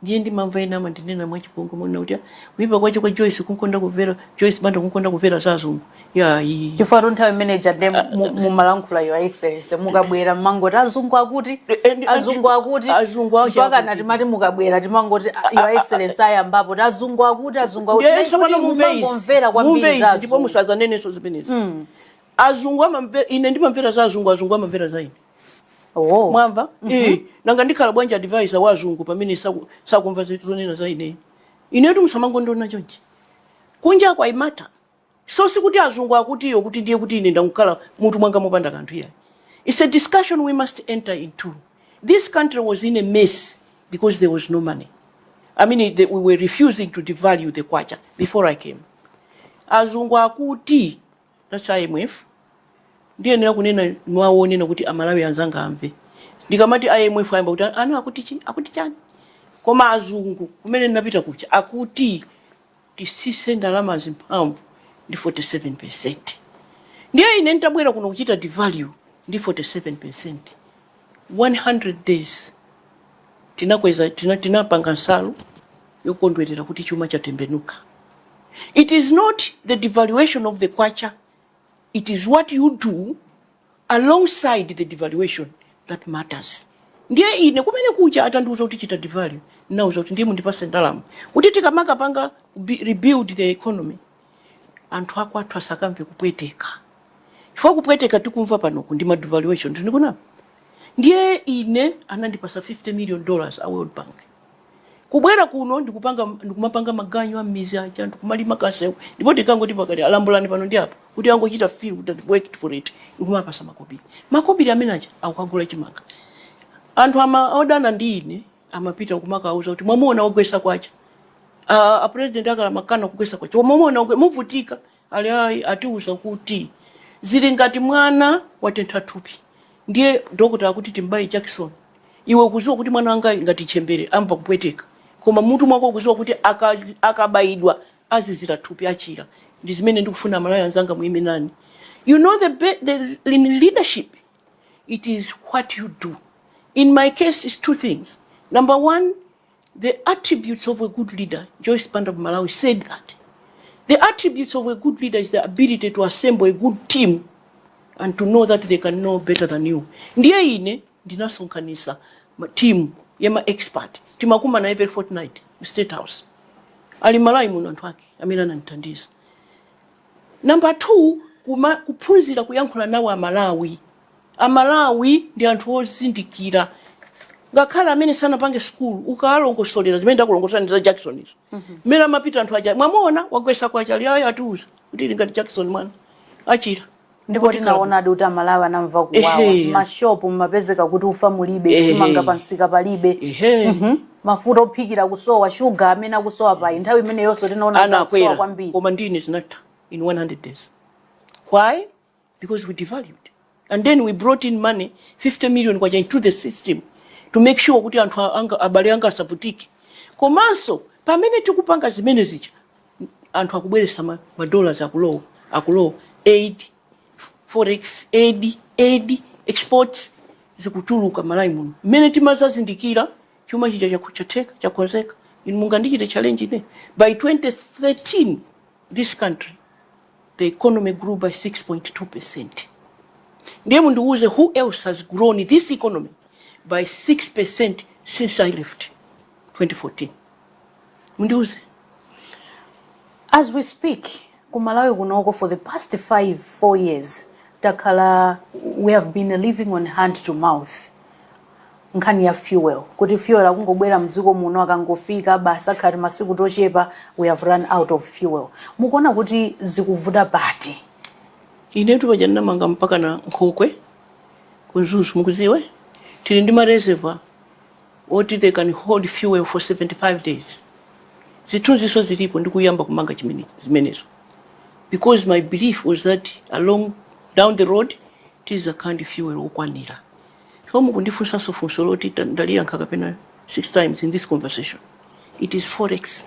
Ndiye ndimamva ena amandinena mwachipongwe mona kuti kuipa kwache kwa Joyce, kunkonda kumvera Joyce Banda, kunkonda kumvera za azungu yayi. Chifukwa tu nthawi imene jade mumalankhula, Your Excellency, mukabwera mmangoti azungu akuti, azungu akuti, azungu achi mpaka akuti. Na timati mukabwera timangoti, "Ah, Your Excellency ayambapo ti azungu akuti, azungu akuti." Ndiye tsopano mumve izi, mumangomvera mumve kwambiri izi za ndipo azungu. Musazanenenso zimenezi. Azungu amamvera, ine ndimamvera za azungu, azungu amamvera za ine. Oh. Mwamva? Eh, nanga ndikhala bwanji advisor wa azungu pamene sakumva zonena za ine? Inetu musamangondiona chonchi, kunja kwa imata. So sikuti azungu akutiyo kuti ndiye kuti ine ndakukhala mutu mwanga mopanda kanthu, iyayi. It's a discussion we must enter into. This country was in a mess because there was no money. I mean, we were refusing to devalue the kwacha before I came. Azungu akuti, that's IMF. Ndiyenera kunena mwaonena kuti Amalawi anzanga amve. Ndikamati IMF ayamba kuti ana akuti chi akuti chani, koma azungu kumene ndinapita kucha akuti tisise ndalama zimphamvu ndi 47. Ndiye ine nditabwera kuno kuchita devalue ndi 47, 100 days tinakweza, tinapanga nsalu yokondwerera kuti chuma chatembenuka. It is not the devaluation of the kwacha, it is what you do alongside the devaluation that matters. Ndiye ine kumene kucha atandiuza kuti chita devalue, ndinauza kuti ndiye mundipase ndalama kuti tikamakapanga rebuild the economy, anthu akwathu asakamve kupweteka, chifukwa kupweteka tikumva panoku ndi ma devaluation ndinikunama. Ndiye ine anandipasa $50 million a World Bank. Kubwera kuno ndikupanga, ndikumapanga maganyu a m'mizi aja, ndikumalima kasewu, ndipo tikangoti pakati alambulani pano ndi apo kuti angochita feel that they've worked for it, ndikumapasa makobiri. Makobiri amene aja akukagula chimanga. Anthu ama odana ndi ine amapita kumakauza kuti mwamuona wagwesa kwacha, a president akala makana kugwesa kwacha, mwamuona muvutika. Ali ayi, atiuza kuti zili ngati mwana watentha thupi, ndiye dokota akuti timbayi jakisoni. Iwe ukuziwa kuti mwana wanga ngati chembere amva kupweteka, koma mutu mwako ukuziwa kuti akabayidwa azizira thupi, achira. Ndi zimene ndikufuna Amalawi anzanga muime nani. You know, the in leadership it is what you do. In my case it's two things. Number one, the attributes of a good leader. Joyce Banda of Malawi said that the attributes of a good leader is the ability to assemble a good team and to know that they can know better than you. Ndiye ine ndinasonkhanisa team ya ma expert. Timakumana every fortnight ku State House. Ali Malawi muno anthu ake amene anandithandiza. Number two, kuphunzira kuyankhula nawo Amalawi. Amalawi ndi anthu ozindikira, ngakhale amene sanapange skulu. Ukalongosolera zimene ndakulongosola ndi za jakisoni izo, mmene amapita anthu aja, mwamuona wagwesa kwacha, ali ayi, atiuza kuti ili ngati jakisoni, mwana achira. Ndipo tinaonadi kuti Amalawi anamva kuwawa. Mashopu mmapezeka kuti ufa mulibe, chimanga pansika palibe, Mafuta ophikira kusowa, shuga amene akusowa payi nthawi imeneyonso tinaona zakusowa Anakwera kwambiri. Koma ndine zinatha in 100 days. Why? Because we devalued and then we brought in money, 50 million kwacha, into the system to make sure kuti anthu anga, abale anga asavutike. Komanso pamene tikupanga zimene zija, anthu akubweresa ma dollars, akulowa, akulowa aid, forex aid, aid exports zikutuluka Malawi muno. Mmene timazazindikira chuma chija chatheka, chakonzeka. Inu mungandichite challenge ine? By 2013 this country, the economy grew by 6.2%. Ndiye mundiuze, who else has grown this economy by 6% since I left 2014? Mundiuze. As we speak, ku Malawi kunoko for the past 5, 4 years takhala, we have been living on hand to mouth. Nkhani ya fuel, kuti fuel akungobwera mdziko muno, akangofika basi akhati masiku tochepa we have run out of fuel. Mukuona kuti zikuvuta pati? Inetu paja ndinamanga mpaka na nkhokwe ku Mzuzu. Mukuziwe tili ndi ma reservoir oti they can hold fuel for 75 days. Zithunziso zilipo ndikuyamba kumanga zimenezo, because my belief was that along down the road tizakhala ndi fuel okwanira. So mukundifunsanso funso loti ndaliyankha kapena six times in this conversation. It is forex.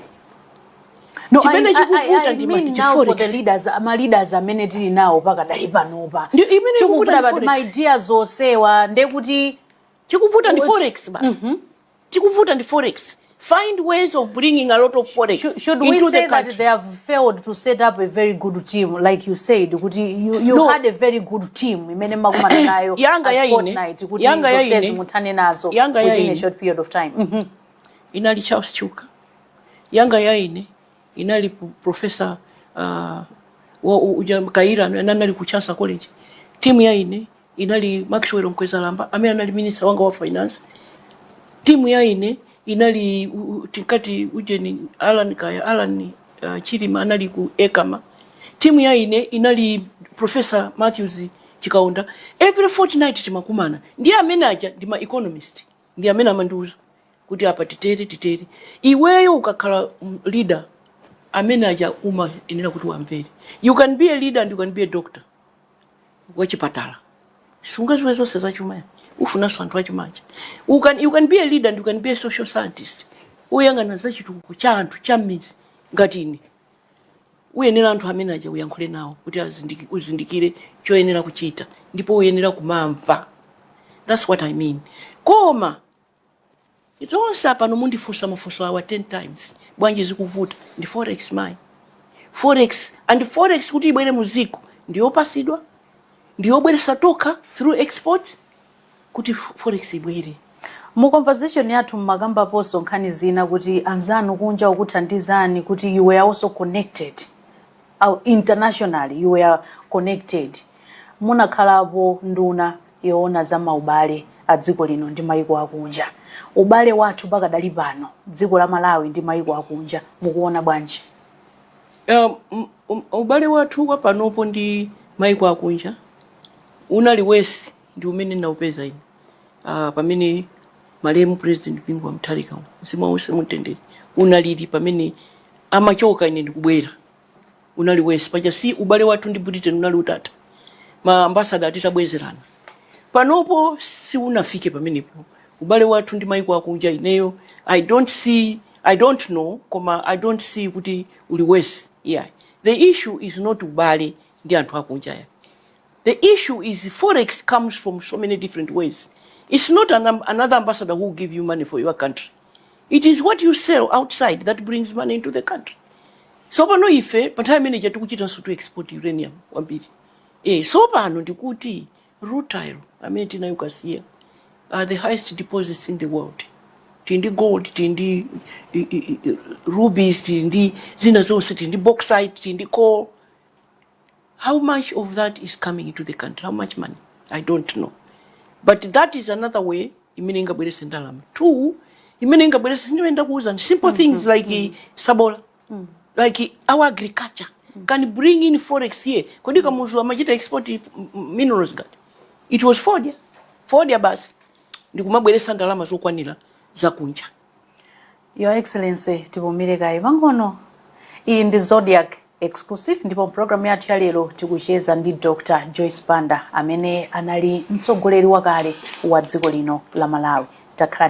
No, Chimene chikuvuta I ndi mean now for the forex. leaders, ama leaders amene tili nawo pakadali panopa. Ndi imene ikuvuta Chikuvuta ndi pati ma forex. ideas osewa ndekuti Chikuvuta ndi forex basi. Chikuvuta ndi forex. Find ways of bringing a lot of forex Should we into say the that country. they have failed to set up a very good team, like you said kuti you No. had a very good team imene makumana nayo Yanga at ya ine, fortnight kuti yanga ya zonsezi ine, muthane nazo yanga ya within a ine. short period of time? Inali Charles Chuka. Yanga ya ine inali Professor uja Kaira amene anali ku Chancellor College. Timu ya ine inali Maxwell Mkwezalamba amene anali minister wanga wa finance. Timu ya ine inali tinkati ujeni Alan Kaya, Alan Chilima anali ku ECAMA. Timu ya ine inali Professor Matthews Chikaonda. Every fortnight timakumana. Ndiye amene aja ndi ma economist, ndi amene amandiuza kuti apa titere, titere. Iweyo ukakhala leader, amene aja umayenera kuti wamvere. You can be a leader and you can be a doctor wachipatala, sungaziwe zonse zachuma, ufunanso anthu achumacha. You can be a leader and you can be a social scientist uyang'ana za chitukuko cha anthu cha m'midzi ngati ine. Uyenera anthu amene aja uyankhule nawo kuti uzindikire choyenera kuchita, ndipo uyenera kumamva. That's what I mean. Koma zonse apano mundifunsa mafunso awa 10 times, bwanji zikuvuta? Ndi forex, my forex. And forex kuti ibwere muziko ndiyopasidwa, ndiyobweresa tokha through exports kuti forex ibwere. Mu conversation yathu mmakambaponso nkhani zina kuti anzanu kunja ukuthandizani, kuti you were also connected au internationally, you were connected. Munakhalapo nduna yoona za maubale a dziko lino ndi mayiko akunja. Ubale wathu pakadali pano, dziko la Malawi ndi mayiko akunja, mukuona bwanji? Ubale wathu wa panopo ndi mayiko akunja unali worse ndi umene ndinaupeza ine pamene malemu President Bingu wa Mutharika, mzimu wause mutendere, unalili pamene amachoka ine ndikubwera, unali worse. Paja si ubale wathu ndi Britain unali utatha, ma ambassador atitabwezerana. Panopo siunafike pamenepo ubale wathu ndi mayiko akunja. Ineyo I don't see, I don't know, koma I don't see kuti uli worse. Yeah, the issue is not ubale ndi anthu akunja ya. The issue is forex comes from so many different ways. It's not another ambassador who will give you money for your country. It is what you sell outside that brings money into the country. So pano ife pa nthawi imene tikuchitanso to export uranium wambiri. So pano ndikuti rutile amene tinayo Kasiya are the highest deposits in the world. Tili ndi gold, tili ndi rubies, tili ndi zina zonse, tili ndi bauxite, tili ndi coal. How much of that is coming into the country? How much money? I don't know, but that is another way imene ingabwerese ndalama. Two, imene ingabwerese, sindimene ndakuwuzani, simple things like sabola, like our agriculture can bring in forex here. Kodi Kamuzu amachita export minerals ngati? It was fodya, fodya basi, ndikumabweresa ndalama zokwanira zakunja. Your Excellency, tipumire kaye pang'ono. Iyi ndi Zodiak Exclusive, ndipo programu yathu ya lero tikucheza ndi Dr Joyce Banda amene anali mtsogoleri wakale wa dziko lino la Malawi. Takhala